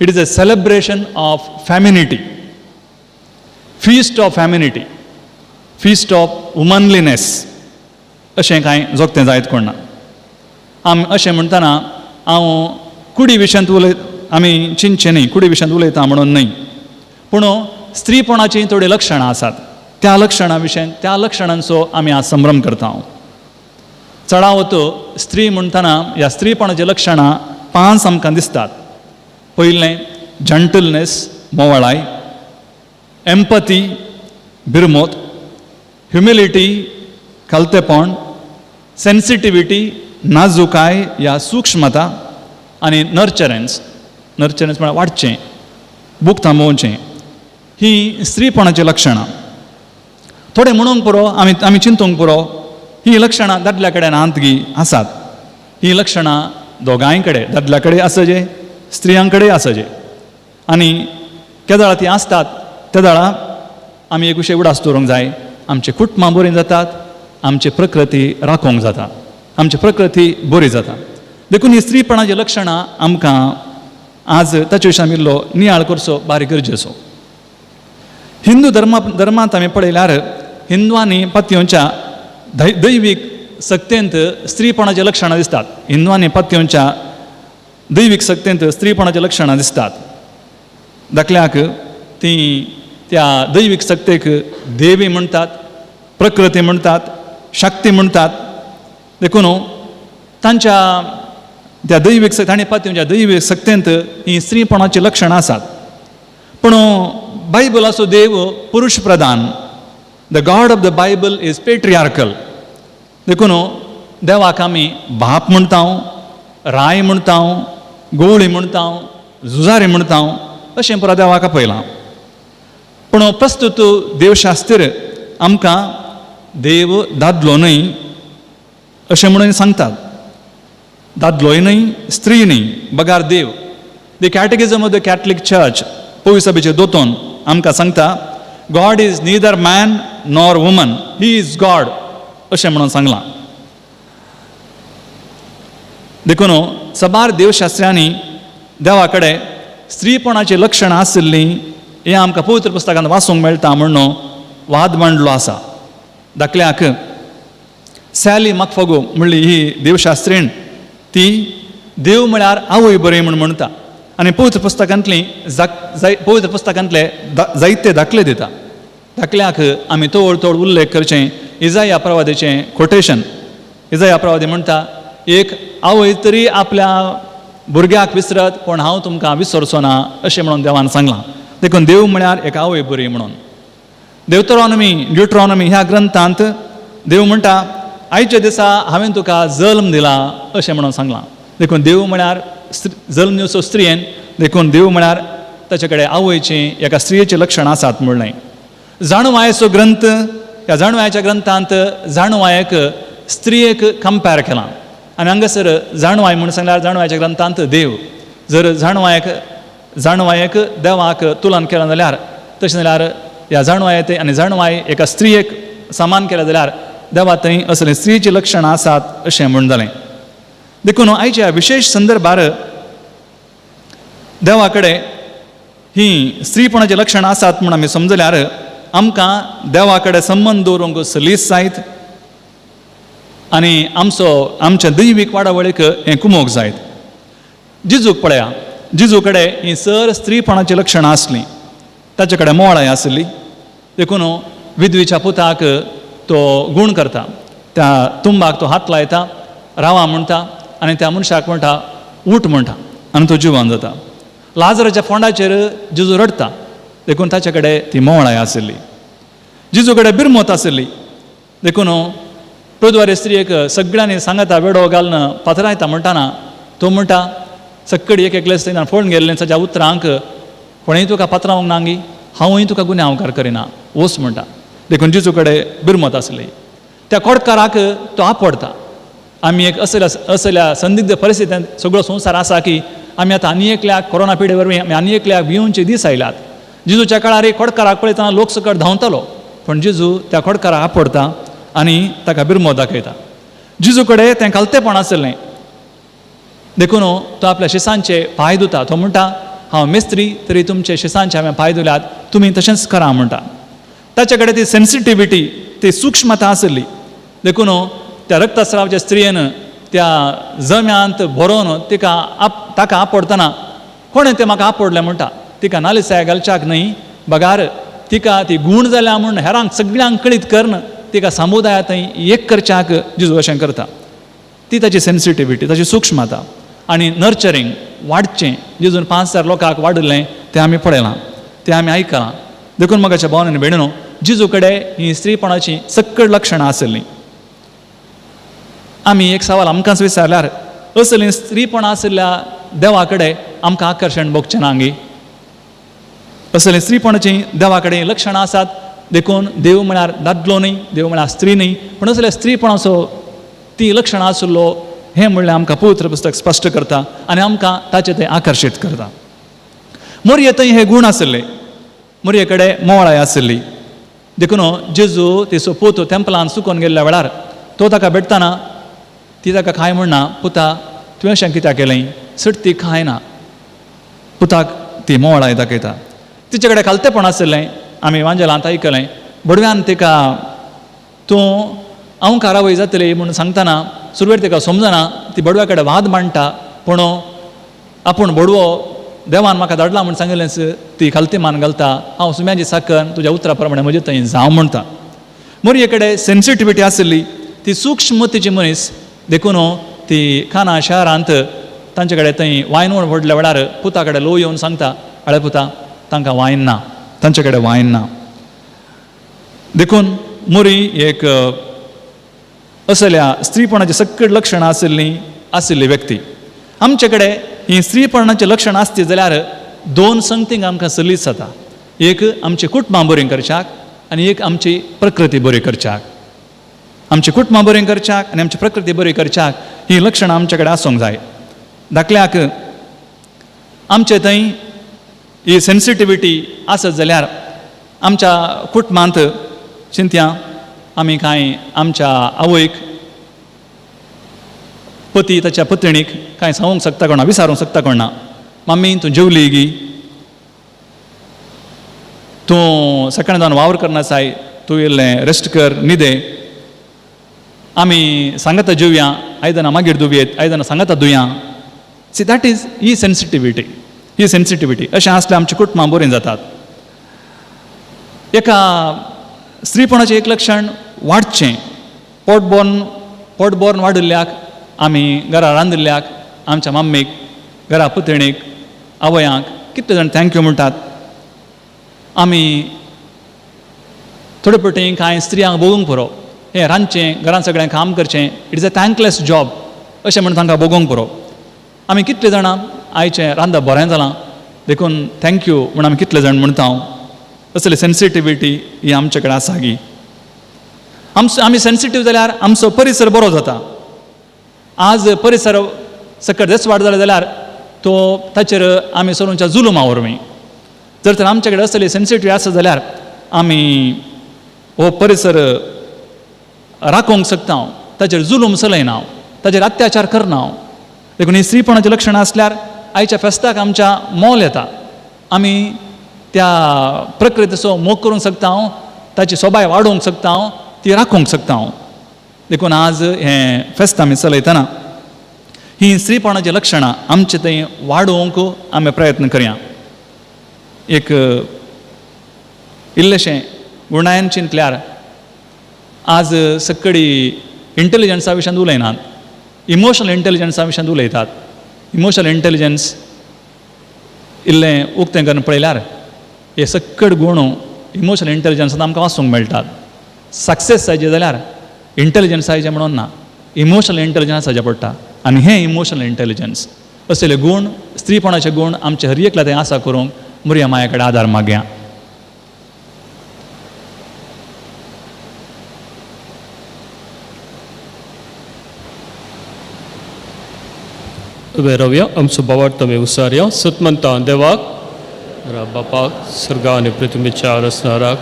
It is a celebration of femininity, feast of femininity, feast of womanliness अशें कांय जोगतें जायत कोण ना. आमी अशें म्हणटना हांव कुडी विशयांत उलय, आमी चिंतचें न्ही कुडी विशयांत उलयता म्हणून न्हय, पूण स्त्रीपणाचीं थोडीं लक्षणां आसात, त्या लक्षणां विशयान त्या लक्षणांचो आमी आज संभ्रम करता. चडावत स्त्री म्हणटना ह्या स्त्रीपणाचीं लक्षणां 5 आमकां दिसतात. पयलें जंटलनेस, मोवाळाय, एम्पथी, बिरमोत, ह्युमिलिटी, खालतेपण, सेन्सिटिविटी, नाजुकाय या सूक्ष्मता, आनी नर्चरन्स. नर्चरन्स म्हळ्यार वाडचें, बूक थांबोवचें. ही स्त्रीपणाचीं लक्षणां. थोडें म्हणूंक पुरो, आमी आमी चिंतूंक पुरो, ही लक्षणां दादल्या कडेन आंतगी आसात. ही लक्षणां दोगांय कडेन, दादल्या कडेन आसचे, स्त्रियां कडेन आसचे. आनी केदळा ती आसतात तेदळा आमी एक विशय उडास दवरूंक जाय, आमचे कुटुंबां बरीं जातात, आमची प्रकृती राखोवंक जाता, आमची प्रकृती बरी जाता. देखून ही स्त्रीपणाचीं लक्षणां आमकां आज ताचे विशीं आमी इल्लो नियाळ करचो बारीक गरजेचो. हिंदू धर्मांत आमी पळयल्यार हिंदवांनी पातयेवच्या दैवीक सक्तेंत स्त्रीपणाचीं लक्षणां दिसतात. हिंदवांनी पातयेवच्या दैवीक सक्तेंत स्त्रीपणाचीं लक्षणां दिसतात. दाखल्याक ती त्या दैवीक सक्तेक देवी म्हणटात, प्रकृती म्हणटात, शक्ती म्हणटात. देखून तांच्या त्या दैवीक तांणी पातयेवच्या दैवीक सक्तेंत ही स्त्रीपणाचीं लक्षणां आसात. पूण बायबलाचो देव पुरुश प्रधान. The God of the Bible is patriarchal. देखून देवाक आमी बाप म्हणटा, राय म्हणटा, गोवळी म्हणटा, झुजारी म्हणटा, अशें पुरा देवाक आपयलां. पूण प्रस्तुत देवशास्त्र आमकां देव दादलो न्हय अशें म्हणून सांगतात. दादलोय न्हय, स्त्री न्हय, बगार देव. The catechism of the Catholic church पवित्र सभेचे दोतोन आमकां सांगता, God is neither man nor woman, he is God अशें म्हणून सांगलां. देखून सबार देवशास्त्र्यांनी देवा कडेन स्त्रीपणाचीं लक्षणां आशिल्लीं हें आमकां पवित्र पुस्तकांत वाचूंक मेळटा म्हणून वाद मांडलो आसा. दाखल्याक सॅली मकफगो म्हणली ही देवशास्त्रीण, ती देव म्हळ्यार आवय बरी म्हूण म्हणटा आनी पवित्र पुस्तकांतली पवित्र पुस्तकांतले जायते दाखले दिता. दाखल्याक आमी तोळ तोळ उल्लेख करचें इजाया प्रवादीचें कोटेशन. इजाया प्रवादी म्हणटा, एक आवय तरी आपल्या भुरग्याक विसरत, पूण हांव तुमकां विसरचो ना अशें म्हणून देवान सांगलां. देखून देव म्हळ्यार एक आवय बरी म्हणून. देवतरोनमी ड्युट्रॉनमी ह्या ग्रंथांत देव म्हणटा, आयच्या दिसा हांवें तुका जल्म दिला अशें म्हणून सांगलां. देखून देव म्हळ्यार जल्म दिवचो स्त्रियेन. देखून देव म्हळ्यार ताचे कडेन आवयचीं एका स्त्रियेचीं लक्षणां आसात म्हणलें. जाणवायेचो ग्रंथ, ह्या जाणवायेच्या ग्रंथांत जाणवायेक स्त्रियेक कंपेर केलां आनी हांगासर जाणवाय म्हूण सांगल्यार जाणवायच्या ग्रंथांत देव जर जाणवायेक देवाक तुलन केलें जाल्यार, तशें जाल्यार ह्या जाणवाये ते आनी जाणवाय एका स्त्रियेक समान केलें जाल्यार देवा थंय असलीं स्त्रियेचीं लक्षणां आसात अशें म्हूण जालें. देखून आयच्या विशेश संदर्भार देवा कडेन ही स्त्रीपणाचीं लक्षणां आसात म्हूण आमी समजल्यार आमकां देवा कडेन संबंद दवरूंक सलीस जायत आनी आमचो आमच्या दैवीक वाडावळीक हें कुमोक जायत. जिजूक पळया, जिजू कडेन ही सर स्त्रीपणाचीं लक्षणां आसलीं, ताचे कडेन मोळाय आसली. देखून विधवीच्या पुताक तो गूण करता, त्या तुंबाक तो हात लायता, रावा म्हणटा आनी त्या मनशाक म्हणटा उठ म्हणटा आनी तो जिवन जाता. लाजराच्या फोंडाचेर जिजू रडटा, देखून ताचे कडेन ती मोळाय आसली. जिजू कडेन बिरमत आसली, देखून पृद्वारी स्त्रियेक सगळ्यांनी सांगता वेडो घालून पातरायता म्हणटाना तो म्हणटा सक्कडी एक एकले स्त्रीन फोडून गेल्लें ताच्या उतरांक कोणेय तुका पात्रावंक नांगी, हांवूय तुका गुन्यांवकार करिना, वच म्हणटा. देखून जिजू कडेन बिरमत आसली. त्या कोडकाराक तो आपडता. आमी एक असल्या असल्या संदिग्ध परिस्थितींत सगळो संवसार आसा की आमी आतां आनी एकल्याक कोरोना पिडे वरवीं आमी आनी एकल्याक भिवचे दीस आयल्यात. जेजूच्या काळार एक खोडकाराक पळयतना लोक सकट धांवतालो, पूण जेजू त्या खोडकाराक आपडता आनी ताका बिरमो दाखयता. जेजू कडेन तें खालतेपण आसलें देखून तो आपल्या शिसांचे पांय धुता. तो म्हणटा, हांव मिस्त्री तरी तुमचे शिसांचे हांवें पांय धुल्यात, तुमी तशेंच करा म्हणटा. ताचे कडेन ती सेन्सिटिविटी, ती सूक्ष्मता आसली देखून त्या रक्तस्रावाच्या स्त्रियेन त्या जम्यांत भरोवन तिका ताका आपडतना कोणें तें म्हाका आपडलें म्हणटा. तिका नालिसाय घालच्याक न्हय बगार तिका ती गूण जाल्या म्हूण हेरांक सगळ्यांक कळीत करून तिका समुदाया थंय एक करच्याक जेजू अशें करता. ती ताची सेन्सिटिविटी, ताची सूक्ष्मता आनी नर्चरींग वाडचें. जेजून 5000 लोकांक वाडिल्लें तें आमी पळयलां, तें आमी आयकलां. देखून म्हाका भावन आनी भयणीनो, जेजू कडेन ही स्त्रीपणाची सक्कड लक्षणां आसलीं. आमी एक सवाल आमकांच विचारल्यार असलीं स्त्रीपणां आशिल्ल्या देवा कडेन आमकां आकर्शण भोगचें ना गी? असलीं स्त्रीपणाचीं देवा कडेन लक्षणां आसात देखून देव म्हळ्यार दादलो न्हय, देव म्हळ्यार स्त्री न्हय, पूण असल्या स्त्रीपणाचो ती लक्षणां आशिल्लो हें म्हणल्यार आमकां पवित्र पुस्तक स्पश्ट करता आनी आमकां ताचें तें आकर्शीत करता. मोरये थंय हे गूण आशिल्ले, मोरये कडेन मोवाळाय आशिल्ली देखून जेजू तिचो पूत तेंपलान सुकोवन गेल्ल्या वेळार तो ताका भेटतना ती ताका कांय म्हणना, पुता तुवें अशें कित्याक केलें, सट ती खायना. पुताक ती मोवाळाय दाखयता. तिचे कडेन खालतेपण आशिल्लें, आमी वांजेलांत आयकलें. बडव्यान तिका तूं हांव कारावय जातली म्हूण सांगतना सुरवेर तिका समजना, ती बडव्या कडेन वाद मांडटा, पूण आपूण बडवो देवान म्हाका धाडला म्हूण सांगिल्लेंच ती खालती मान घालता. हांव सुम्याची साकर तुज्या उतरा प्रमाणे म्हजे थंय जावं म्हणटा. मोरये कडेन सेन्सिटिविटी आशिल्ली, ती सूक्ष्म तिची मनीस देखून ती खाना शहरांत तांचे कडेन थंय वायन व्हडल्या वेळार पुता कडेन लो येवन सांगता, अळे पुता तांकां वायन ना, तांचे कडेन वायन ना. देखून मोरी एक असल्या स्त्रीपणाची सक्कड लक्षणां आशिल्ली आशिल्ली व्यक्ती. आमचे कडेन ही स्त्रीपणाचें लक्षण आसती जाल्यार दोन संगतींक आमकां सलीस जाता. एक आमची कुटुंबां बरीं करच्याक आनी एक आमची प्रकृती बरी करच्याक. आमची कुटुंबां बरीं करच्याक आनी आमची प्रकृती बरी करच्याक ही लक्षणां आमचे कडेन आसूंक जाय. धाकल्याक आमचे थंय ही सेन्सिटिविटी आसत जाल्यार आमच्या कुटुंबांत चिंतया आमी कांय आमच्या आवयक, पती ताच्या पत्नीक कांय सांगूंक शकता कोणा, विचारूंक शकता कोणा, मम्मी तूं जेवली गी, तूं सकाळीं जावन वावर करना साय, तूं इल्लें रेस्ट कर, न्हिदे, आमी सांगता जेवया, आयदनां मागीर धुवयेत, आयदनां सांगता धुया. See that is he sensitivity, he sensitivity अशें आसल्यार आमची कुटुंबां बरीं जातात. एका स्त्रीपणाचें एक लक्षण वाडचें. पोट भरून वाडिल्ल्याक आमी घरा रांदिल्ल्याक आमच्या मम्मीक, घरा पुतणीक, आवयांक कितले जाण thank you म्हणटात. आमी थोडे पटी कांय स्त्रियांक भोगूंक पुरो, हें रांदचें, घरांत सगळें काम करचें, it is a thankless job अशें म्हण तांकां भोगूंक पुरो. आमी कितले जाणां आयचें रांदप बरें जालां देखून thank you म्हूण आमी कितले जाण म्हणटा. असली सेन्सिटिविटी ही आमचे कडेन आसा गी? आमचो आमी सेन्सिटीव जाल्यार आमचो परिसर बरो जाता. आज परिसर सकट देसवाड जालो जाल्यार तो ताचेर आमी चलोवच्या जुलूमा वरवीं जर तर आमचे कडेन असली सेन्सिटीव आसा जाल्यार आमी हो परिसर राखोवंक शकता, ताचेर जुलूम चलयना, ताचेर अत्याचार करना. देखून ही स्त्रीपणाचें लक्षणां आसल्यार आयच्या फेस्ताक आमच्या मोल येता. आमी त्या प्रकृतीचो मोग करूंक शकता, ताची सोबाय वाडोवंक शकता, ती राखूंक शकता. देखून आज हें फेस्त आमी चलयतना ही स्त्रीपणाचीं लक्षणां आमचे थंय वाडोवंक आमी प्रयत्न करया. एक इल्लेशें गुणायन चिंतल्यार आज सकडी इंटेलिजन्सा विशयांत उलयनात, इमोशनल इंटेलिजन्सा विशयांत उलयतात. इमोशनल इंटेलिजन्स इल्लें उक्तें करून पळयल्यार हे सक्कड गूण इमोशनल इंटेलिजन्सांत आमकां वाचूंक मेळटात. सक्सेस जायचे जाल्यार इंटेलिजन्स जायचें म्हणून ना, इमोशनल इंटेलिजन्स जायचें पडटा. आनी हें इमोशनल इंटेलिजन्स असले गूण, स्त्रीपणाचे गूण आमचे हर एकल्या थंय आसा करूंक मुरया माया कडेन आदार मागया.
उबे रावया आमचो बावार्थ आमी उसारया सतमंता देवाक बापाक सर्गा आनी पृथ्वीच्या रचणाराक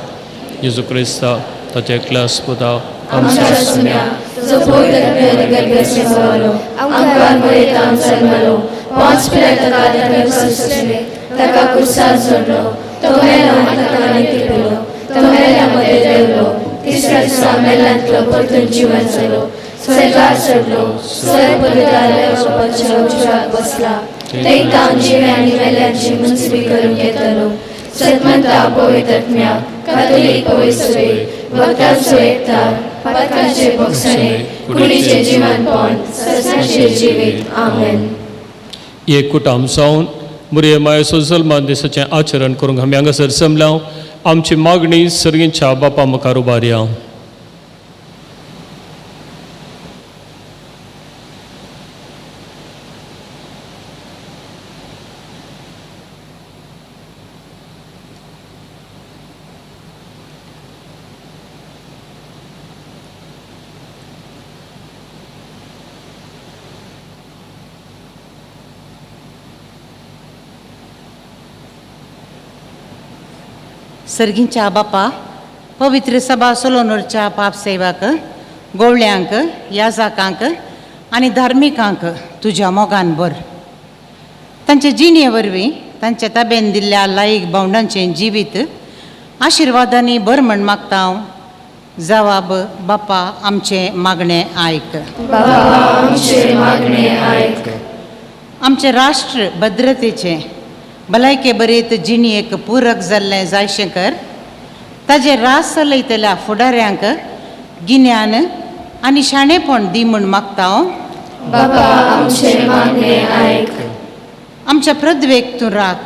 जेजू क्रिस्ता ताचे एकल्यास पुता
आमच्या सुम्या जो पवित्र गर्भस्थ जालो आमकां मरेतान जल्मलो पांच पिलाय ताका ताणें सोंसले ताका कुर्सार सोडलो तो मेलो आनी ताका नितीपलो तो मेल्या मदें देवलो तिसऱ्या दिसा मेल्यांतलो परतून जिवन जालो स्वर्गार चडलो स्वर्ग पवित्राल्या बापाच्या उजव्याक बसला थंय तावन जिवे आनी मेल्यांची मुन्सिबी करूंक येतलो सतमंता पवित्रत्म्या कातोलीक पवित्र सभेक भक्तांचो एकतार पातकांचे भोगसणे कुडीचें जिवनपण ससाचें जिवीत आमेन.
एक कुटाम जावन मुरये मायेचो जल्मान दिसाचें आचरण करूंक आमी हांगासर जमल्या. आमची मागणी सर्गींच्या बापा मुखार उबारया.
सर्गींच्या बापा पवित्र सभा सोलोनूरच्या पाप सेवाक गोवळ्यांक याजाकांक आनी धार्मिकांक तुज्या मोगान भर. तांचे जिणे वरवीं तांच्या ताब्यान दिल्ल्या लायक भावंडांचें जिवीत आशिर्वादांनी भर म्हण मागता हांव. जवाब बापा आमचें मागणें आयक.
बाबा आमचें मागणें आयक.
आमचें राष्ट्र भद्रतेचें भलायके बरेत जिणेक पूरक जाल्लें जायशें कर. ताजें रास चलयतल्या फुडाऱ्यांक गिन्यान आनी शाणेपण दी म्हूण मागता हांव.
बाबा आमचें मागणें आयक.
आमच्या पृथ्वेक तूं राख.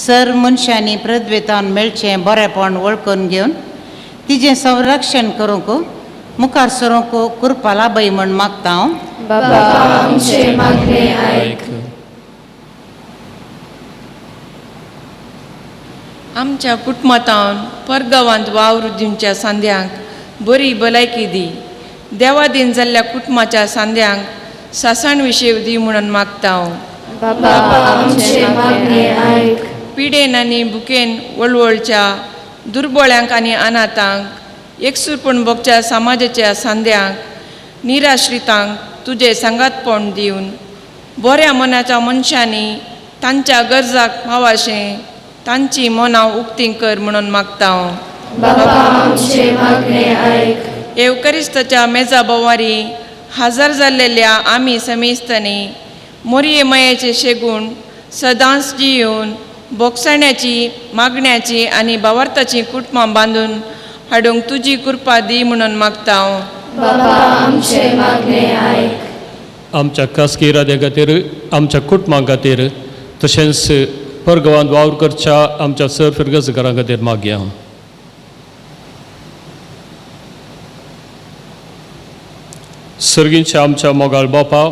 सर मनशांनी पृथ्वेतावन मेळचें बरेपण वळखून घेवन तिजें संरक्षण करूंक मुखार सरूंक कृपा लाभय म्हूण मागता हांव.
बाबा आमचें मागणें आयक.
आमच्या कुटुंबांत परगांवांत वावर दिवच्या सांद्यांक बरी भलायकी दी. देवादीन जाल्ल्या कुटुंबाच्या सांद्यांक सासण विशेव दी म्हणून मागता हांव.
बाबा आमचें मागणें आयक.
पिडेन आनी भुकेन वळवळच्या दुर्बळ्यांक आनी अनाथांक एकसूरपण भोगच्या समाजाच्या सांद्यांक निराश्रितांक तुजें सांगातपण दिवन बऱ्या मनाच्या मनशांनी तांच्या गरजाक फावाशें तांची मनां उक्ती कर म्हणून मागता हांव.
बाबा आमचें मागणें आयक.
येवकरिस्ताच्या मेजा बोवारी हजर जाल्लेल्या आमी समेस्तांनी मोरये मायेचे शेगूण सदांच जियोवन बोगसण्याची मागण्याची आनी भावार्थाची कुटुंबां बांदून हाडूंक तुजी कृपा दी म्हणून मागता हांव.
बाबा आमचें मागणें आयक.
आमच्या खासगी इराद्या खातीर आमच्या कुटुंबां खातीर तशेंच परगांवांत वावर करच्या आमच्या सर फिरगज घरां खातीर मागया. सर्गींच्या आमच्या मोगाळ बापा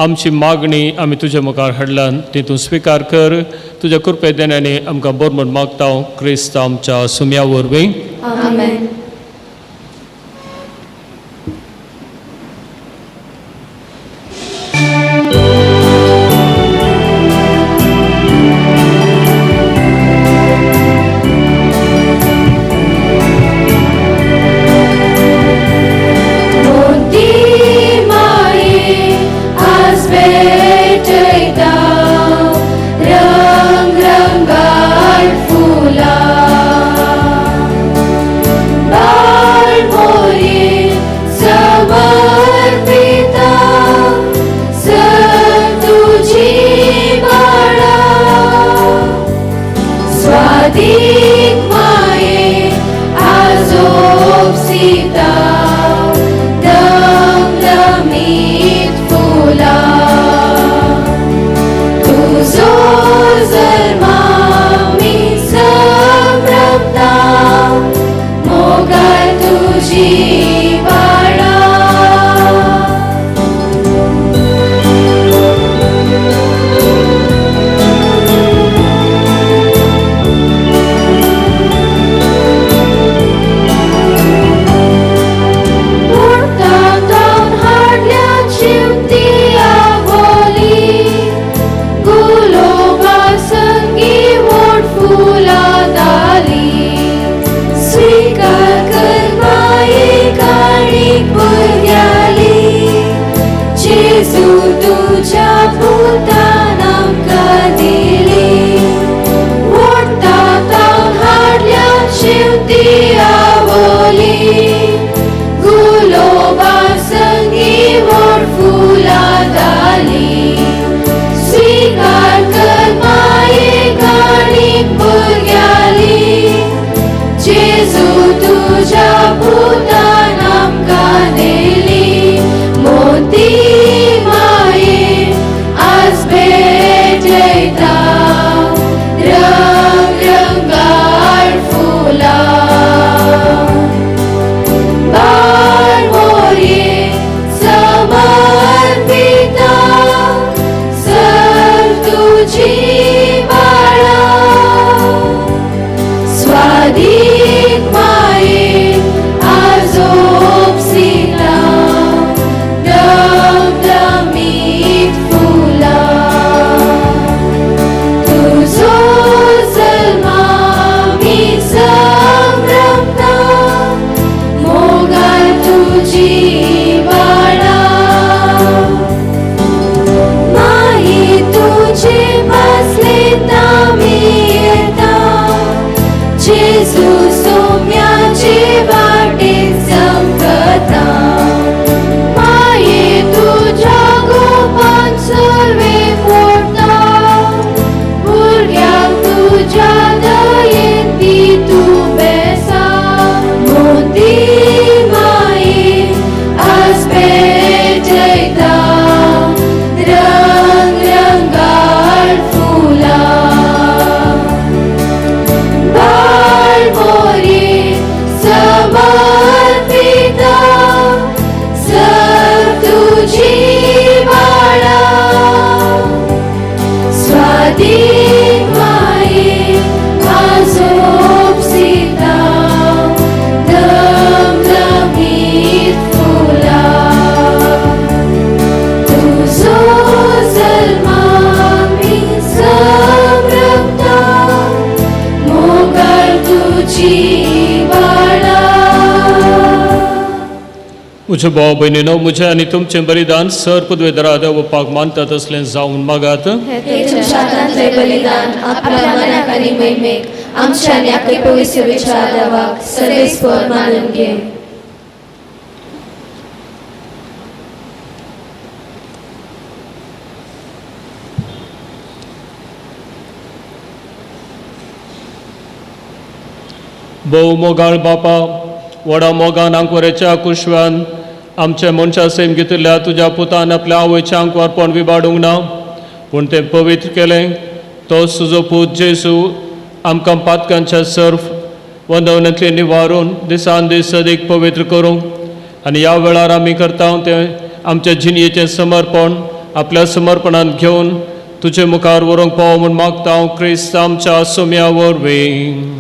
आमची मागणी आमी तुज्या मुखार हाडल्यान ती तूं स्विकार कर. तुज्या कृपे देण्यानी आमकां बरो म्हूण मागता हांव क्रिस्त आमच्या सुम्या वरवीं.
आमेन.
Holy.
म्हज्या भाव भयणीनो, म्हजें आनी तुमचें बलिदान सर पदवेदारा देवपाक मानता तसलें जावन मागात.
हे तुमच्या हातांतलें बलिदान आपल्या मनाक आनी महिमेक आमच्या आनी आख्खे पवित्र सेवेच्या देवाक सर्वेस्पर मानून घे.
भोव मोगाळ बापा, व्हडा मोगान आंकवाराच्या कुशव्यान आमच्या मनशा सेम घेतिल्ल्या तुज्या पुतान आपल्या आवयच्या आंकवारपण विबाडूंक ना, पूण तें पवित्र केलें. तो तुजो पूत जेजू आमकां पातकांच्या सर्फ वंदवनांतले निवारून दिसान दीस सदीक पवित्र करूंक आनी ह्या वेळार आमी करता तें आमच्या जिणयेचें समर्पण आपल्या समर्पणांत घेवन तुजे मुखार व्हरूंक पावो म्हूण मागता हांव क्रिस्त आमच्या सोम्या वरवीं.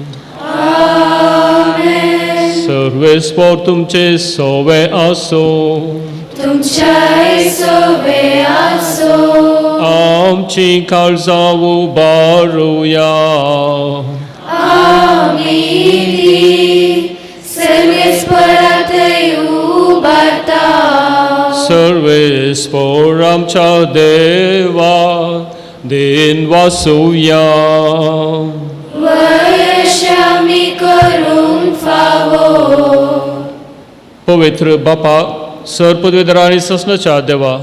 सर्वेस्पर तुमचे सोवे आसो.
तुमच्याय सोवे आसो.
आमची काळजां उबारुया.
आमी ती सर्वेस्पराथंय उबारता.
सर्वेस्पर आमच्या देवा दिन वासुया.
वयशामी करूंक फावो.
पवित्र बापा, सर पदवेदारा आनी ससनाच्या देवा,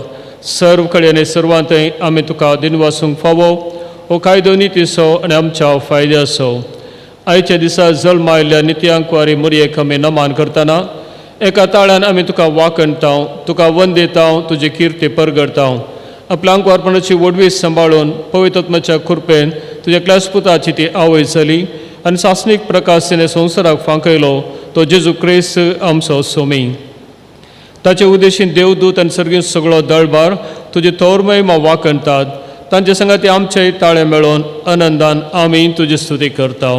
सर्व कडेन आनी सर्वांतय आमी तुका दिनवासूंक फावो. हो कायदो नितीचो आनी आमच्या फायद्याचो. आयच्या दिसा जल्मा आयिल्ल्या नित्यांकवारी मुरयेक आमी नमान करतना एका ताळ्यान आमी तुका वाकणता, तुका वंदेता, तुजी किर्ती परगडता. आपल्या आंकवारपणाची व्हडवी सांबाळून पवित्रत्माच्या कृपेन तुज्या क्लासपुताची ती आवय जाली आनी सासणीक प्रकाश तिणें संवसाराक फांकयलो तो जेजू क्रिस्त आमचो सोमी. ताचे उद्देशीन देवदूत आनी सर्गीं सगळो दळबार तुजी थोरमय वाकणतात. तांचे संगाती आमचे ताळे मेळोवन आनंदान आमी तुजी स्तुती करता.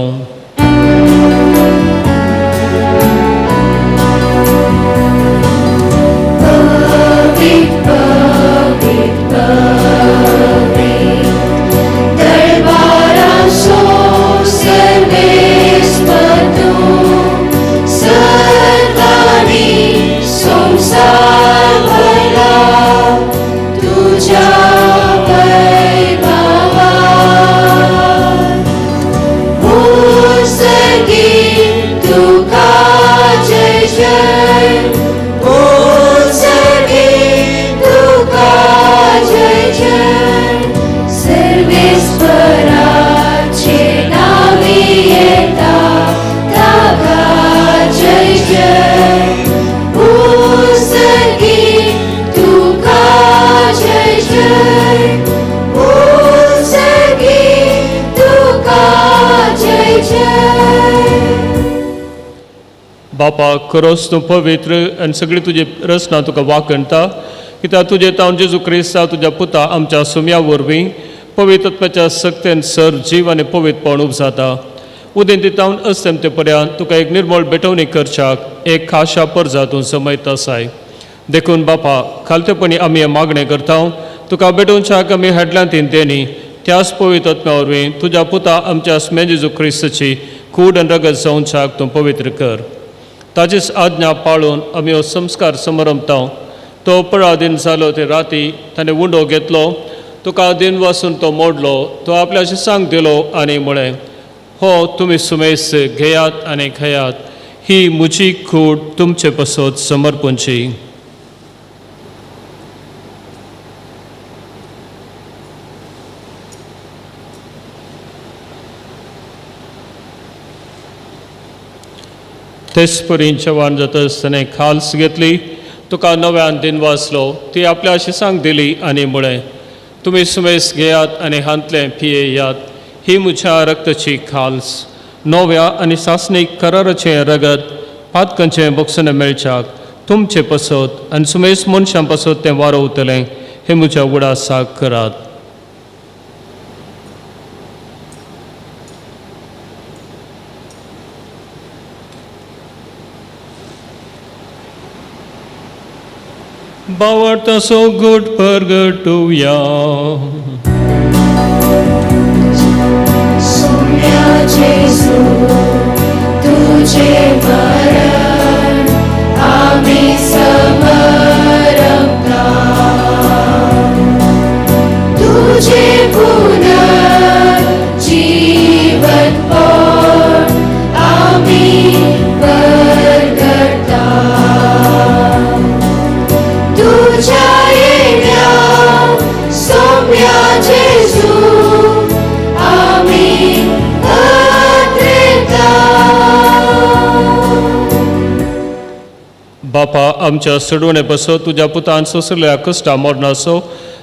बापा, खरोच तूं पवित्र आनी सगळी तुजी रचना तुका वाकणता, कित्याक तुजें तावन जेजू क्रिस्ता तुज्या पुता आमच्या सुम्या वरवीं पवित्रत्वाच्या सक्तेन सर जीव आनी पवित्रपण उपजाता. उदेंती तावन अस्तमते पर्यंत तुका एक निर्मळ भेटवणी करच्याक एक खाशा परजा तूं समयत आसाय. देखून बापा, खालतेपणी आमी हें मागणें करता, तुका भेटोवच्याक आमी हेडल्यांतीन तेणी त्याच पवित्रत्म्या वरवीं तुज्या पुता आमच्या स्मे जेजू क्रिस्ताची कूड आनी रगत जावच्याक तूं पवित्र कर. ताचीच आज्ञा पाळून आमी हो संस्कार समारंभता. तो पराधीन जालो ते राती ताणें उंडो घेतलो, तुका दिन वासून तो मोडलो, तो आपल्या शिसांक दिलो आनी म्हळें, हो तुमी सुमेस घेयात आनी खेयात, ही म्हजी कूड तुमचे पसत समर्पणची. तेच परी जेवण जाता आसतना खाल्स घेतली, तुका नव्यान दिन वाचलो, ती आपल्या शिसांक दिली आनी म्हळें, तुमी सुमेस घेयात आनी हांतलें पियेयात, ही म्हज्या रक्ताची खाल्स, नव्या आनी सासणीक कराराचें रगत पातकांचें बक्षणें मेळच्याक तुमचे पसत आनी सुमेस मनशां पसत तें वारोवतलें, हें म्हज्या उडासाक करात. बावडतासो गोट परगटुया.
सोम्या जेजू तुझे मरण आमी समर्पण.
बापा आमच्या सोडवणे पासत तुज्या पुतान सोंसलेल्या कश्टा मरणाचो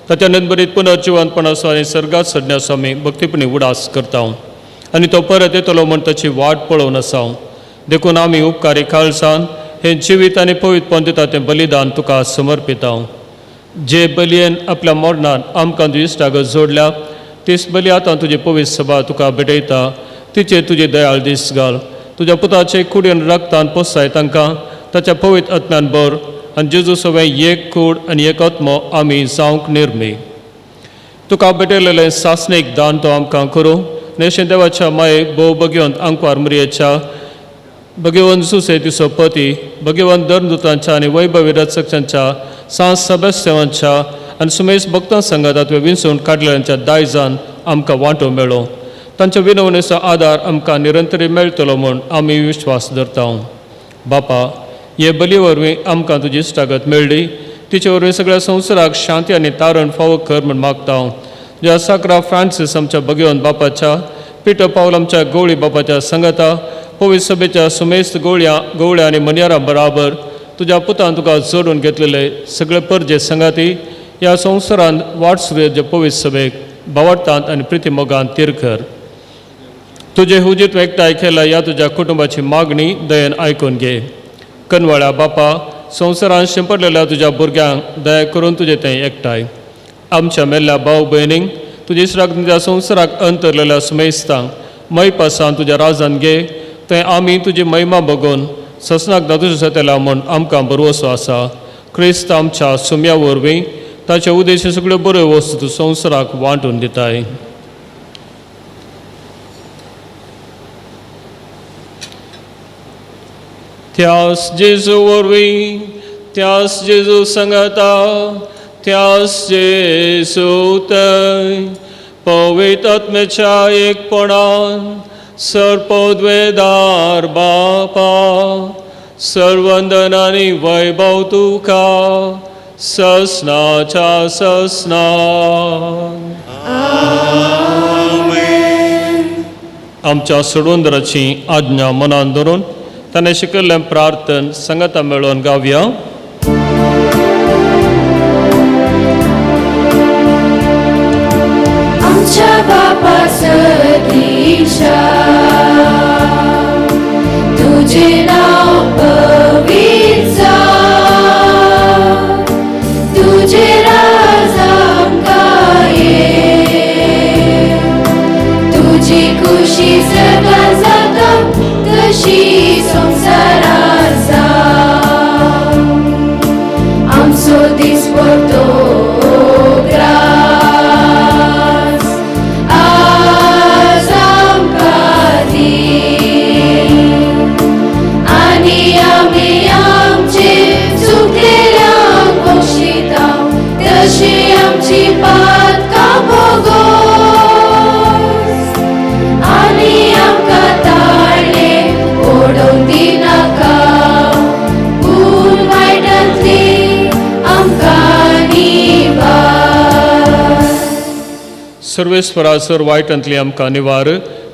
ताच्या नंदबरीत पुनर्जिवंतपणाचो आनी सर्गात सडण्याचो आमी भक्तीपणी उडास करता आनी तो परत येतलो म्हूण ताची वाट पळोवन आसा. देखून आमी उपकारी काळसान हें जिवीत आनी पवित्रपण दिता तें बलिदान तुका समर्पिता. जे बलयेन आपल्या मरणान आमकां तुजी इश्टागत जोडल्या तीच बली आतां तुजी पवित्र सभा तुका भेटयता. तिचेर तुजी दयाळ दीस घाल. तुज्या पुताचे कुडीन रक्तान पोसाय तांकां ताच्या पवित्र आत्म्यान भर आनी जेजू सवें एक कूड आनी एक आत्मो आमी जावंक निर्मी. तुका भेटयलेलें सासणीक दान तो आमकां करूं. नेशें देवाच्या माये भोव भगवंत आंकवार मुरयेच्या भगवंत जुसे तिचो पती भगवंत धर्मदूतांच्या आनी वैभवी रचकांच्या सांस सभासेवांच्या आनी सुमेश भक्तां संगात विंचून काडलेल्यांच्या दायजान आमकां वांटो मेळो. तांच्या विनवणेचो आदार आमकां निरंतरी मेळटलो म्हूण आमी विश्वास धरता. बापा हे बली वरवीं आमकां तुजी इश्टागत मेळ्ळी तिचे वरवीं सगळ्या संवसाराक शांती आनी तारण फावो कर म्हूण मागता. ज्या साकरा फ्रांसीस आमच्या भगवंत बापाच्या पिटर पावल आमच्या गवळी बापाच्या संगता पवित्र सभेच्या सुमेस्त गवळ्या आनी मनयारा बराबर तुज्या पुतान तुका जोडून घेतलेले सगळे परजे संगाती ह्या संवसारांत वाट सुरयत जे पवित्र सभेक भावार्थांत आनी प्रितीमोगांत तीर कर. तुजे हुजीत एकठांय केला ह्या तुज्या कुटुंबाची मागणी दयेन आयकून घे. कनवाळ्या बापा संवसारांत शिंपडलेल्या तुज्या भुरग्यांक दया करून तुजें तें एकठांय. आमच्या मेल्ल्या भाव भयणींक तुजी इसराक तुज्या संवसाराक अंतरलेल्या सुमेस्तांक मैपासान तुज्या राजान घे थंय आमी तुजी महिमा बगोवन ससनाक दादूस जातल्या म्हूण आमकां भरवसो आसा. क्रिस्त आमच्या सुम्या वरवीं ताचे उद्देश सगळ्यो बऱ्यो वस्तू तूं संवसाराक वांटून दिताय. त्यास जेजू वरवीं त्यास जेजू संगता त्यास जेजू थंय पवित्र आत्म्याच्या एकपणान सर्पद्वेदार बापा सर्वंदन आनी वैभव तुका ससनाच्या ससना. आमच्या सोडवंदराची आज्ञा मनान धरून ताणें शिकयल्लें प्रार्थन संगता मेळोवन गावया.
आमच्या बापा सदीशा तुझे नाव पवित्र जावं, तुझे राज आमकां ये, तुजी खुशी सदां जाता तशी संवसारांत जावं. आमचो दीस परतो ग्रास आज आमकां दी आनी आमी आमचे चुकलेल्यांक बक्षिता तशी आमची पातकां भोगोस आनी आमकां ताळें ओडूंक दिनाका पूण वायटांतली आमकां निवार.
सर्वेस्परा सर वायटांतली आमकां निवार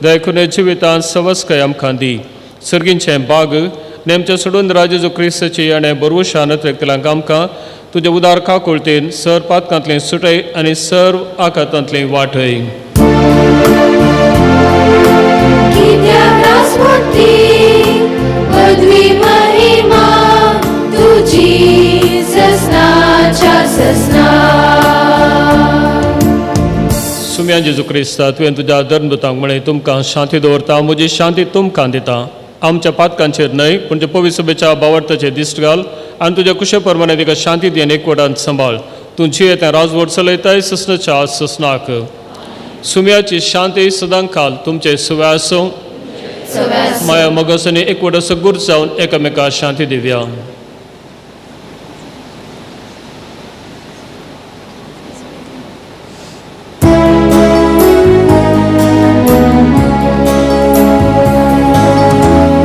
दयाकून जिवितांत सवस्काय आमकां दी. सर्गींचें बाग नेमच्या सोडून राजेजो क्रिस्ताची आनी बरवशान व्यक्तलांक आमकां तुज्या उदार काकुळतेन सर पातकांतलें सुटय आनी सर्व आकातांतलें वाटय.
कित्याक राजपती पदवी महिमा तुजी ससनाच्या ससना.
सुम्या जेजू क्रिस्ता तुवें तुज्या धर्मदूतांक म्हळें तुमकां शांती दवरता म्हजी शांती तुमकां दिता. आमच्या पातकांचेर न्हय पूण ते पवित्र सभेच्या बावडताचेर दिश्ट घाल आनी तुज्या कुशे प्रमाणे तिका शांती दी आनी एकवटान सांबाळ. तूं जियेत राजवट चलयताय ससनाच्या ससनाक. सुम्याची शांती सदां काल तुमचे सुव्या आसूं. माया मगस आनी एकवटाचो गुर जावन एकामेका शांती दिवया.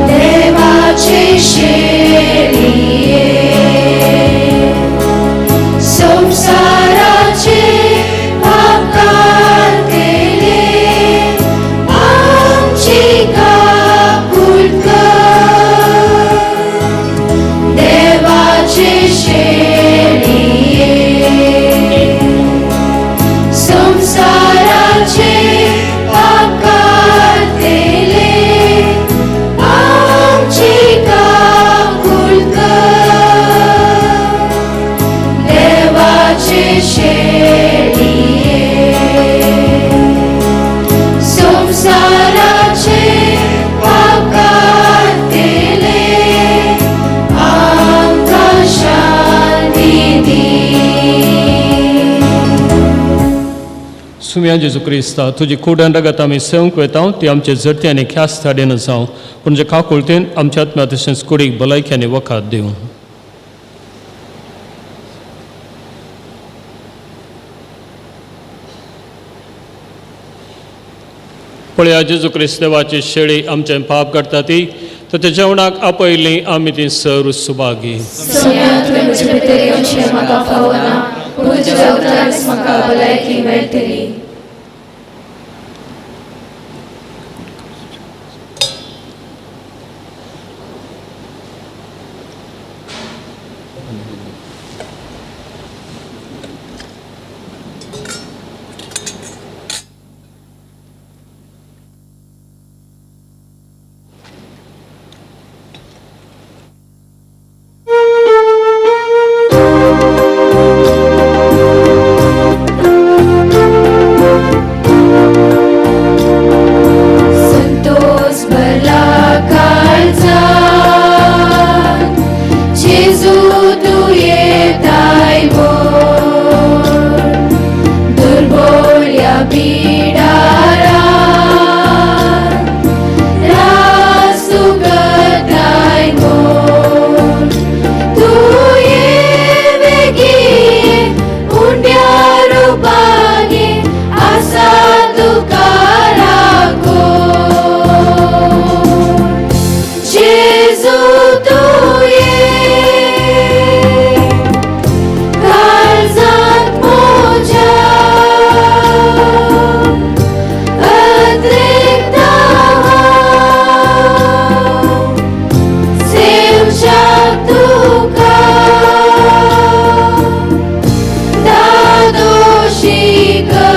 देवाचे शेळये संवसाराचे पाप काडटले आमची काकुळट कर.
सुम्या जेजू क्रिस्ता तुजी कूड आनी रगत आमी सेवंक वयता ती आमचे जरती आनी ख्यास्त हाडीन जावं पूण जे काकुळतेन आमच्या आत्म्या तशेंच कुडीक भलायकी आनी वखद दिवं. पळया जेजू क्रिस्त देवाची शेळी आमचें पाप काडटा ती तर जेवणाक आपयली आमी ती सर सुभागी.
सोम्या तुवें म्हजे भितर येवचें म्हाका फावना, पूण तुज्या उतरानच म्हाका भलायकी मेळटली. संतोष भरला काळजात, जेजू तूं येताय म्हूण, दुर्बोळ्या बिडारात रास तूं करताय म्हूण, तूं ये बेगीन उंड्या रुपांनी आसा तुका राखून. जेजू तूं ये काळजांत म्हज्या, अद्रिकता हांव सेवच्याक तुका, दादोशी कर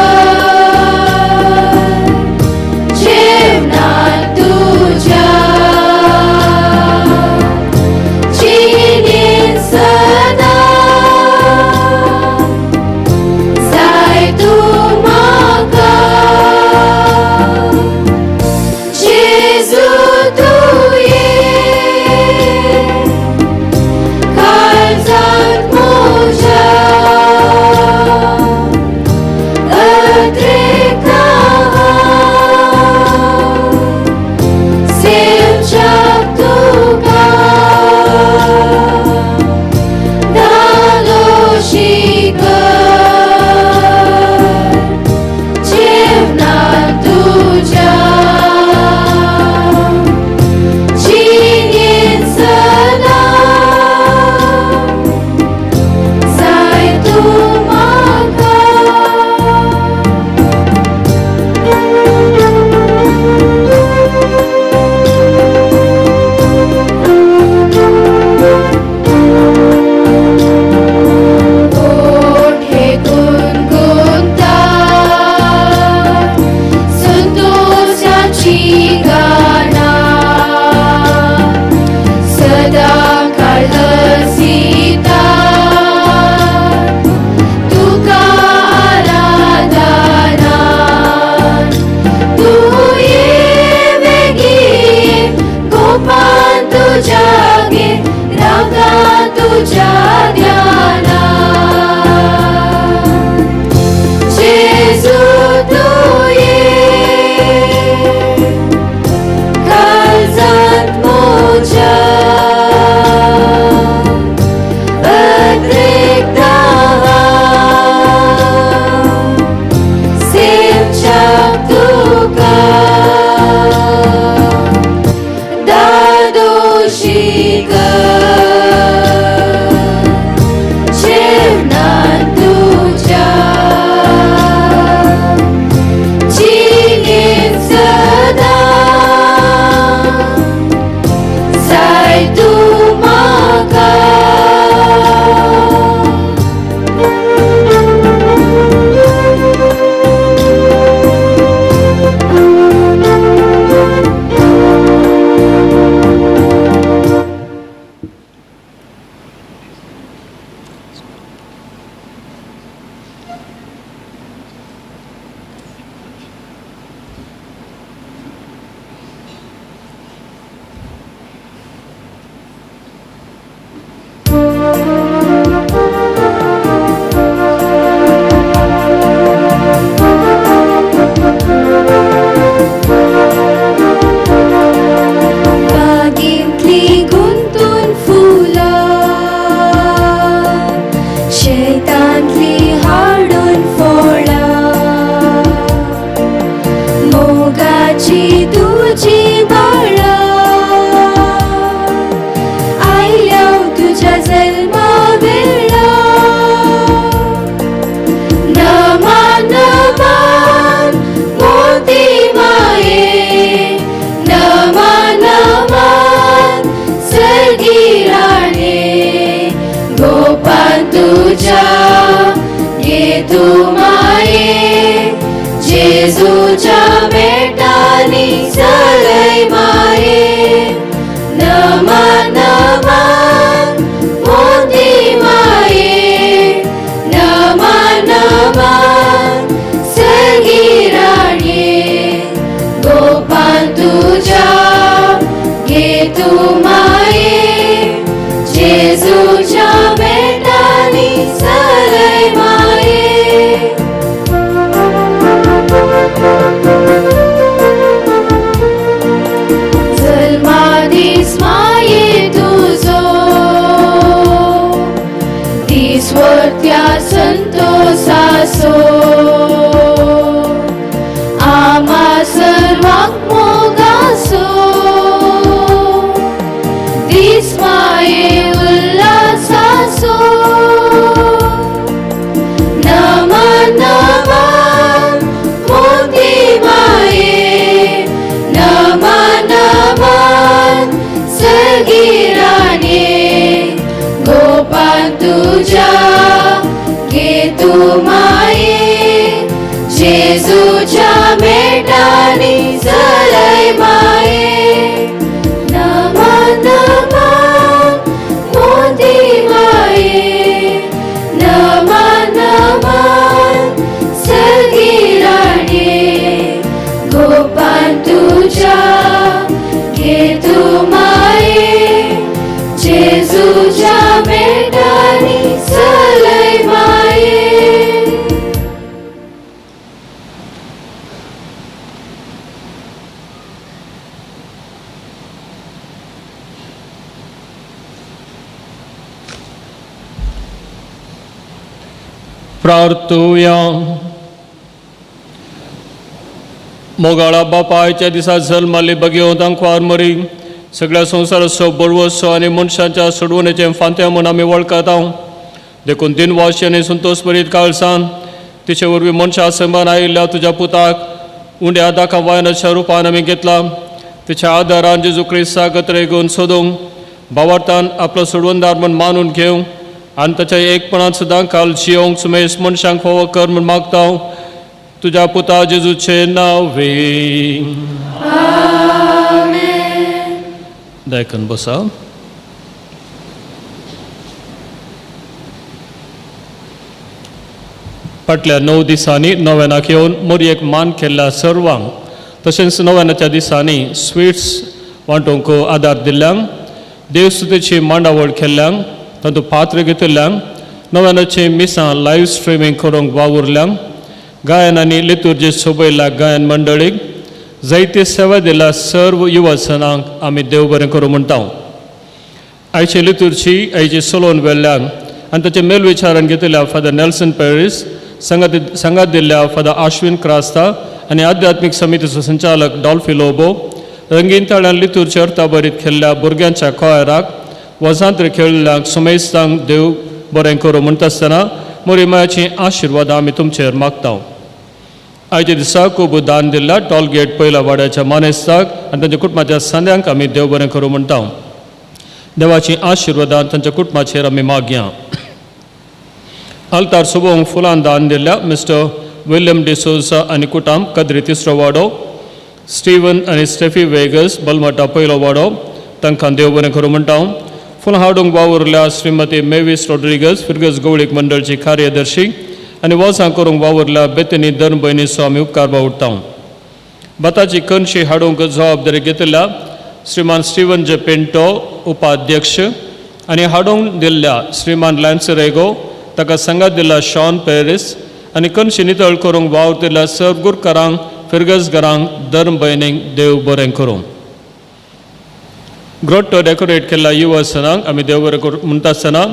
जेवणात तुज्या, जिणेंत सदां जाय तूं म्हाका. जेजू तूं ये काळजांत म्हज्या, अद्रिकता हांव सेवच्याक तुका, दादोशी कर जेवणात तुज्या, जिणेंत सदां जाय तूं म्हाका. ओठ हे गुणगुणता संतोषाची गाणा, सदां काळ हसिता तुका आराधना. तूं ये बेगीन गोपान तुज्या गे, रावता तुज्या ध्यानान. जेजू तूं ये काळजांत म्हज्या, अद्रिकता हांव सेवच्याक तुका, दादोशी कर जेवणात तुज्या, जिणेंत सदां जाय तूं म्हाका. घे तूं माये जेजूच्या भेटांनी चलय माये नमन नमन मोती माये नमन नमन सर्गी राणये गोपान तुझ्या घे तूं माये जेजूच्या भेटांनी चलय माये. जल्मा दीस माये तुजो दीस वर्त्या संतोसासो आमा सर्वांक मोगासो दीस माये उल्हासासो नमन नमन मोती माये नमन नमन सर्गी राणये गोपान तुझ्या घे तूं माये जेजूच्या भेटांनी चलय माये नमन नमन मोती माये नमन नमन सर्गी राणये गोपान तुझ्या घे तूं माये जेजूच्या भेटांनी चलय माये.
प्रार्थुया. मोगाळा बापायच्या दिसा जल्माली बगेवंत आंकवार मरी सगळ्या संवसाराचो बळवसो आनी मनशांच्या सोडवणेचें फांत्या म्हूण आमी वळखता. देखून दिनवाशी आनी संतोश भरीत काळसान तिचे वरवीं मनशा समान आयिल्ल्या तुज्या पुताक उंड्या दाखा वायनाच्या रुपान आमी घेतला. तिच्या आदारान जेजू क्रिस्ताक घेवन सोदूंक भावार्थान आपलो सोडवणदार म्हूण मानून घेवंक आनी ताच्या एकपणान सदां काल जियोंक सुमेस मनशांक फावो कर म्हूण मागता तुज्या पुता जेजूचे नांवे. दायकन बसा. फाटल्या 9 दिसांनी नव्यानाक येवन मोरयेक मान केल्ल्या सर्वांक तशेंच नव्यानाच्या दिसांनी स्वीट्स वांटूंक आदार दिल्ल्यांक देवस्तुतीची मांडावळ केल्ल्यांक तातूंत पात्र घेतिल्ल्यांक नव्यानाची मिसां लायव्ह स्ट्रिमींग करूंक वावुरल्यांक गायन आनी लितुर्जी सोबयल्ल्या गायन मंडळीक जायती सेवा दिल्या सर्व युवजनांक आमी देव बरें करूं म्हणटा. आयचे लितुर्जी आयचे सोलोवन वेल्ल्यांक आनी ताचे मेलविचारण घेतिल्ल्या फादर नेल्सन पेरीस सांगात दिल्ल्या फादर आश्विन क्रास्ता आनी आध्यात्मीक समितीचो संचालक डॉल्फी लोबो रंगीन ताळ्यान लितुर्जी अर्थाभरीत केल्ल्या भुरग्यांच्या कोयराक वजांत्र खेळिल्ल्यांक सुमेस्तांक देव बरें करूं म्हणटा आसतना मोरी मायाची आशिर्वाद आमी तुमचेर मागता. आयच्या दिसा खूब दान दिल्ल्या टॉलगेट पयल्या वाड्याच्या मानेस्ताक आनी तांच्या कुटुंबाच्या सांद्यांक आमी देव बरें करूं म्हणटा. देवाची आशिर्वादान तांच्या कुटुंबाचेर आमी मागया. आल्तार सोबोवंक फुलां दान दिल्ल्या मिस्टर विल्यम डिसोजा आनी कुटाम कद्री तिसरो वाडो स्टीवन आनी स्टेफी वेगस बलमटा पयलो वाडो तांकां देव बरें करूं म्हणटा. फुलां हाडूंक वावुरल्या श्रीमती मेवीस रॉड्रिगस फिरगस गवळीक मंडळची कार्यदर्शी आनी वसां करूंक वावुरल्या बेतनी धर्म भयणीचो आमी उपकार बावडटा. भाताची कणशी हाडूंक जबाबदारी घेतिल्ल्या श्रीमान स्टीवन जे पिंटो उपाध्यक्ष आनी हाडूंक दिल्ल्या श्रीमान लॅन्स रेगो ताका सांगात दिल्ल्या शॉन पेरीस आनी कणशी नितळ करूंक वावर दिल्ल्या सर्व गुरकारांक फिरगसघरांक धर्म भयणींक देव बरें करूं. ग्रोट्टो डेकोरेट केल्ल्या युवसनांक आमी देव बरें करूं म्हणटा आसतना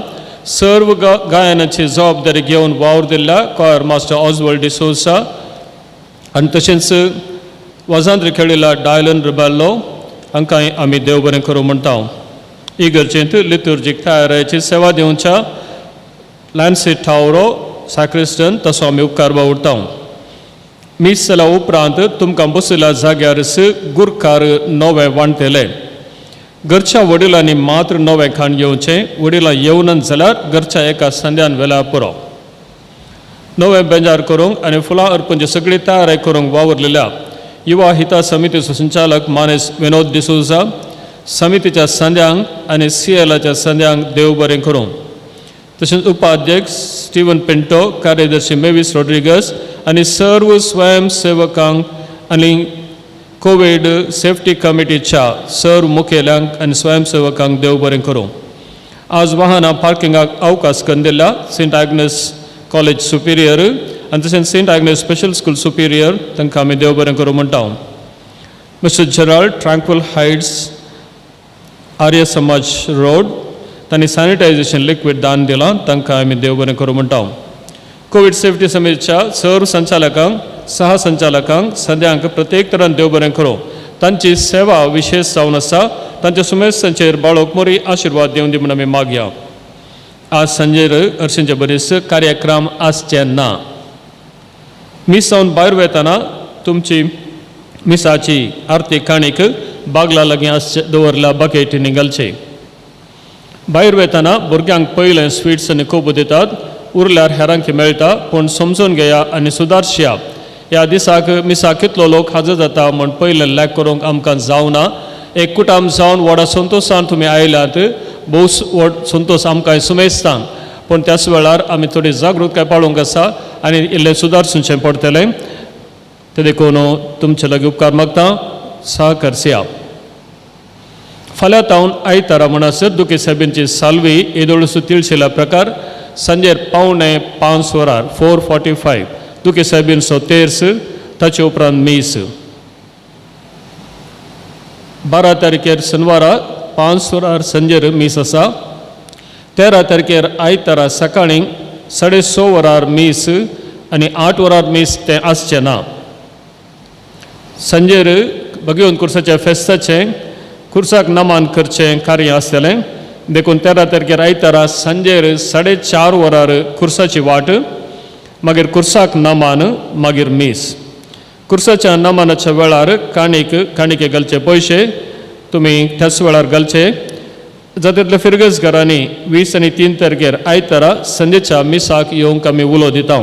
सर्व गायनाची जबाबदारी घेवन वावर दिल्ल्या कॉयर मास्टर ऑजवल्ड डिसोसा आनी तशेंच वाजांत खेळिल्ल्या डायलन रिबाल्लो हांकां आमी देव बरें करूं म्हणटा. इगर्जेंत लितुर्जीक तयारायची सेवा दिवच्या लॅन्सी ठावरो साक्रिस्टन तसो आमी उपकार बावडटा. मीस जाल्या उपरांत तुमकां बशिल्ल्या जाग्यार गुरकार नवें वांटतले. घरच्या वडिलांनी मात्र नवें खाण घेवचें. वडिलां येवनच जाल्यार घरच्या एका संद्यान वेल्या पुरो. नवें बेंजार करूंक आनी फुलां अर्पणची सगळी तयारी करूंक वावुरलेल्या युवा हिता समितीचो संचालक मानेस विनोद डिसोजा, समितीच्या संद्यांक आनी सीएलाच्या संद्यांक देव बरें करूं. तशेंच उपाध्यक्ष स्टिवन पिंटो, कार्यदर्शी मेवीस रॉड्रिगस आनी सर्व स्वयंसेवकांक आनी कोवीड सेफ्टी कमिटीच्या सर्व मुखेल्यांक आनी स्वयंसेवकांक देव बरें करूं. आज वाहनां पार्किंगाक अवकाश करून दिल्या सेंट आग्नेस कॉलेज सुपिरियर आनी तशेंच Saint Agnes special school superior, तांकां आमी देव बरें करूं म्हणटा. Mister Gerald, Tranquil Heights, Arya Samaj road, तांणी सॅनिटायझेशन लिक्वीड दान दिलां, तांकां आमी देव बरें करूं म्हणटा. कोवीड सेफ्टी समितीच्या सर्व संचालकांक, सह संचालकांक, सद्यांक प्रत्येक तरान देव बरें करूं. तांची सेवा विशेश जावन आसा. तांच्या सुमेस्तांचेर बाळोक मोरी आशिर्वाद दिवन दी म्हूण आमी मागया. आज सांजेर हरशींचे बरीच कार्यक्रम आसचे ना. मीस जावन भायर वेताना तुमची मिसाची आरती काणीक बागला लागीं आसचे दवरल्या बकेटींनी घालचे. भायर वेताना भुरग्यांक पयलें स्विट्स आनी कोबू दितात, उरल्यार हेरांक मेळटा, पूण समजून घेया आनी सुदारशा. ह्या दिसाक मिसाक कितलो लोक हाजर जाता म्हूण पयलें लॅक करूंक आमकां जावना. एक कुटाम जावन व्हडा संतोशान तुमी आयल्यात, भोव व्हड संतोश आमकां सुमेस्तांक, पूण त्याच वेळार आमी थोडी जागृतकाय पाळूंक आसा आनी इल्लें सुदारचें पडटलें. ते देखून तुमचे लागीं उपकार मागता, सहकरसिया. फाल्यां तावन आयतारा म्हणसर दुखी सायबींची साल्वी येदोळसो तिळशिल्या प्रकार सांजेर 4:45 वरार, 4:45, दुखी सायबींचो तेर्स, ताचे उपरांत मीस. 12 तारखेर शेनवारा 5 वरार सांजेर मीस आसा. 13 तारखेर आयतारा सकाळीं 6:30 वरार मीस आनी 8 वरार मीस तें आसचें ना. सांजेर भगवंत कुर्साच्या फेस्ताचें कुर्साक नमान करचें कार्य आसतलें, देखून 13 तारखेर आयतारा सांजेर 4:30 वरार कुर्साची वाट, मागीर कुर्साक नमान, मागीर मीस. कुर्साच्या नमानाच्या वेळार काणीक काणिके घालचे पयशे तुमी त्याच वेळार घालचे. जातूंतले फिरगज घरांनी 20 आनी 3 तारखेर आयतारा सांजेच्या मिसाक येवंक आमी उलो दिता.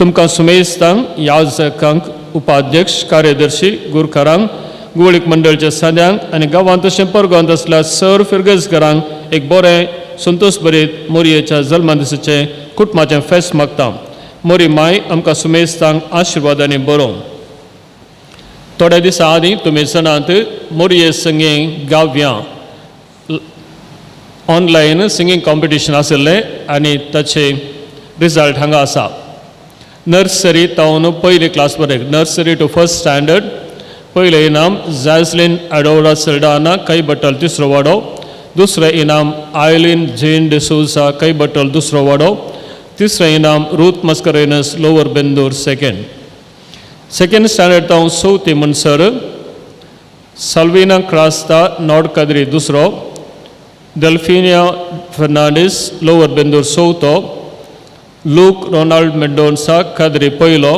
तुमकां सुमेस्तांक, याजकांक, उपाध्यक्ष, कार्यदर्शी, गुरकारांक, गुवळीक मंडळच्या साद्यांक आनी गांवांत तशें परगांवांत आसल्या सर फिरगजकारांक एक बरें संतोश भरीत मोरयेच्या जल्मा दिसाचें कुटुंबाचें फेस्त मागता. मोरी माय आमकां सुमेस्तांक आशिर्वादांनी बरोवं. थोड्या दिसां आदीं तुमी जाणात मोरये संगीं गावया ऑनलायन सिंगींग कॉम्पिटिशन आशिल्लें आनी ताचे रिजल्ट हांगा आसा. नर्सरी तावन पयली क्लास बरें, नर्सरी टू फर्स्ट स्टँडर्ड, पयलें इनाम जॅझलिन अडोरा सल्डाना, कैबटल, तिसरो वाडो. दुसरें इनाम आयलिन जेन डिसोजा, कैबटल, दुसरो वाडो. तिसरें इनाम Ruth Mascarenhas, Lower Bendur, second. Second standard तावन चवथी म्हणसर साल्विना क्रास्ता, नॉर्ड काद्री, दुसरो. डेल्फिनिया फर्नांडीस, लोवर बेंदूर, चवथो. लूक रोनाल्ड मेंडोन्सा, काद्री, पयलो.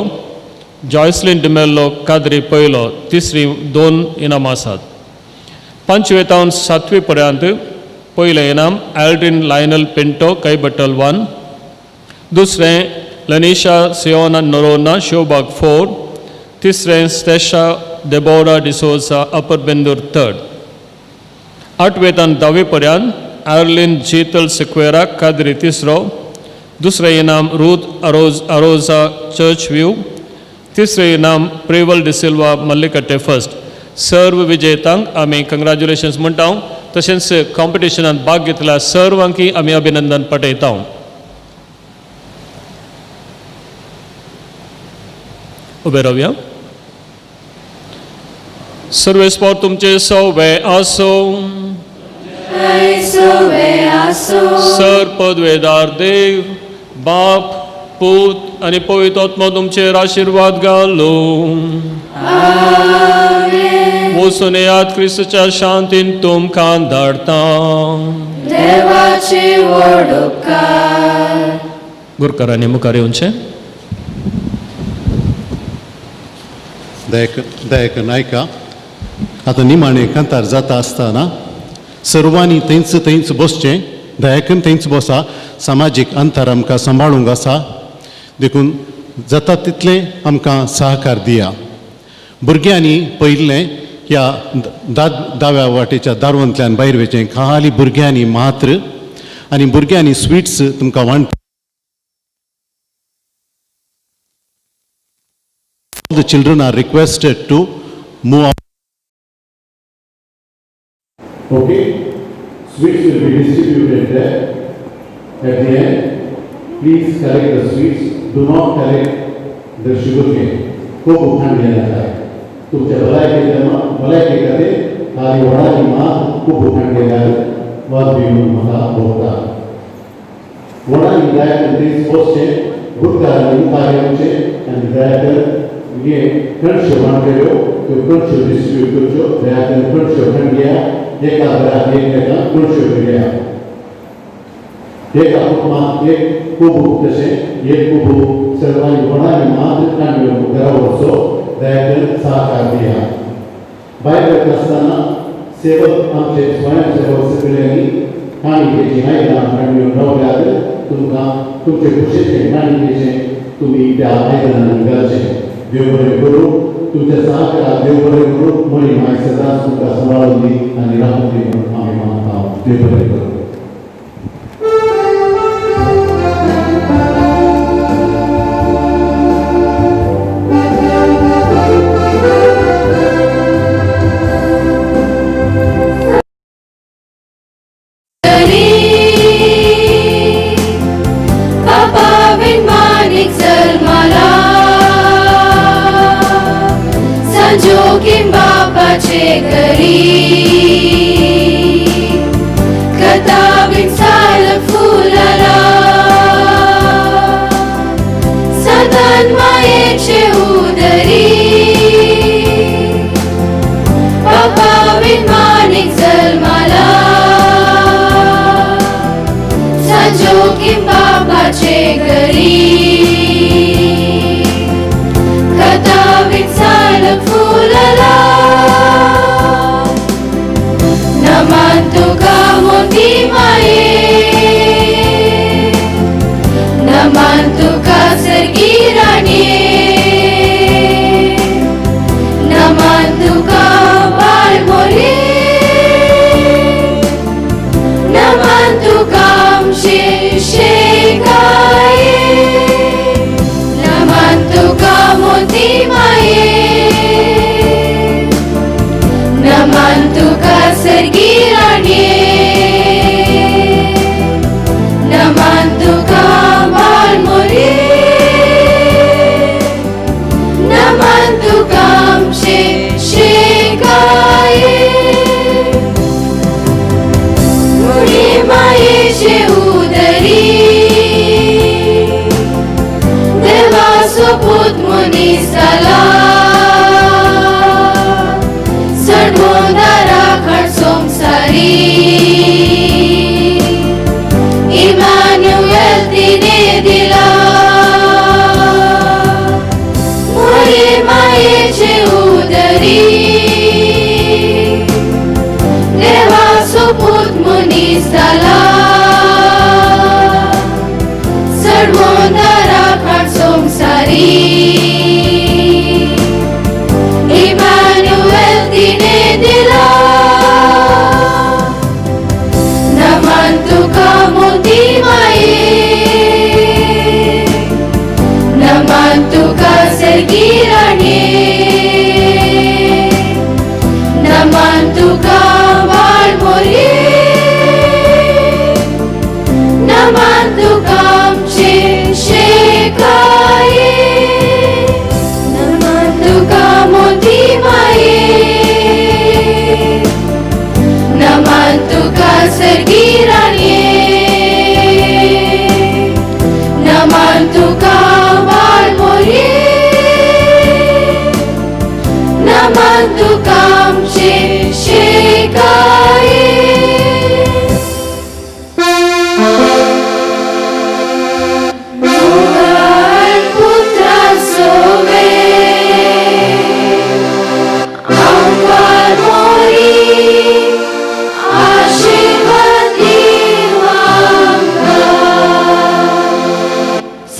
जॉयस्लिन डिमेल्लो, काद्री, पयलो. तिसरी 2 इनामां आसात. पांचवे तावन सातवी पर्यंत पयलें इनाम एल्ड्रीन लायनल पिंटो, कैबटल, 1. दुसरें लनिशा सियोना नरोना, शिवबाग, 4. तिसरें स्टेशा देबोरा डिसोजा, अपर बेंदूर, 3rd. आठवे तावन धावे पर्यंत आर्लिन जीतल सिक्वेरा, काद्री, तिसरो. दुसरें इनाम रूथ अरोजा, चर्च व्यू. तिसरें इनाम प्रेवल डिसिल्वा, मल्लिकट्टे, 1st. सर्व विजेतांक आमी कंग्रेच्युलेशन्स म्हणटा, तशेंच कॉम्पिटिशनांत भाग घेतल्या सर्वांकी आमी अभिनंदन पटयता. उबे रावया. सर्वेस्पोर तुमचे सवे आसो. सर पदवेदार देव बाप पूत आनी पवित्र आत्मो तुमचेर आशिर्वाद घालो. वचून येयात, क्रिस्ताच्या शांतीन तुमकां धाडटा.
देवाचे व्हड उपकार.
गुरकारांनी मुखार येवचें.
दयाकन आयका, आतां निमाणें कांतार जाता आसतना सर्वांनी थंयच थंयच बसचें. दयाकन थंयच बसा. सामाजीक अंतर आमकां सांबाळूंक आसा. देखून जाता तितलें आमकां सहकार दिया. भुरग्यांनी पयलें ह्या दाव्या वाटेच्या दारवंतल्यान भायर वचचें, खाली भुरग्यांनी मात्र. आनी भुरग्यांनी स्वीट्स तुमकां वांट. The children are requested to move out. Okay, sweets will be distributed there at the end. Please collect the sweets. Do not collect the sugar cane. खूब उखाण घेण्यात तुमच्या भलायके भलायके खातीर खाली व्हडांनी मात खूब उखाण घेल्यार वाज बी म्हाका भोगता. व्हडांनी दया करून दीस पोसचें, गुटकारांनी मुखार येवचें आनी दया करून हे कणश्यो बांदलेल्यो त्यो कणश्यो डिस्ट्रिब्यूट करच्यो. दया करून कणश्यो खण घेया. एका घराक एक एका कणश्यो घेया. एका कुटुंबाक एक कुबू, तशें एक कुबू सर्वांनी व्हडांनी मात कांडयो घरा वचचो. दया करून सहकार दिया. भायर वता आसतना सेवक, आमचे स्वयंसेवक सगळ्यांनी काणयेचीं आयदनां काडून रावल्यात. तुमकां तुमचे खुशेचें काणयेचें तुमी त्या आयदनांनी घालचें. देव बरें करूं तुमच्या सहकाराक. देव बरें करूं. मणी माय सदांच तुमकां सांबाळून दी आनी राखून दी म्हणून आमी मागता. देव बरें करूं.
पापा विणमानिक जल्माला, संजोगीन बापाचे घरी, कथावीन साल फुलला, सदन मायेचे उदरी. पापा विणमानिक जल्माला, संजोगीन बापाचे घरी, कथावीन साल फुलला. नमन तुका मोती माये, नमन तुका सर्गी राणये, नमन तुका बाळमोरे, नमन तुका आमचे शेकाये, नमन तुका मोती माये, नमन तुका सर्गी राणये, नमन तुका बाळमोरे, नमन तुका आमचे शेकाये. मुळे मायेचे उदरी देवाचो पूत मनीस जाला, सडमोदारा खण संवसारी इमानुएल तिने दिला. मुळे मायेचे उदरी देवाचो पूत मनीस जाला, सडमोदारा खण संवसारी इमानुएल तिने दिला. नमन तुका मोती माये, नमन तुका सर्गी राणये, नमन तुका बाळमोरे, नमन तुका आमचे शेकाये.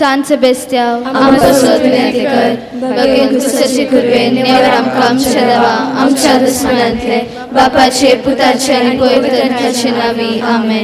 सांत सेबेस्त्यांव, आमकां पासत विनंती कर. बगेन कुसाचे कुरवे नेवर आमकां आमच्या देवा आमच्या दुस्मनांतले, बापाचे, पुताचे आनी पवित्र आत्म्याचे नांवी, आमेन.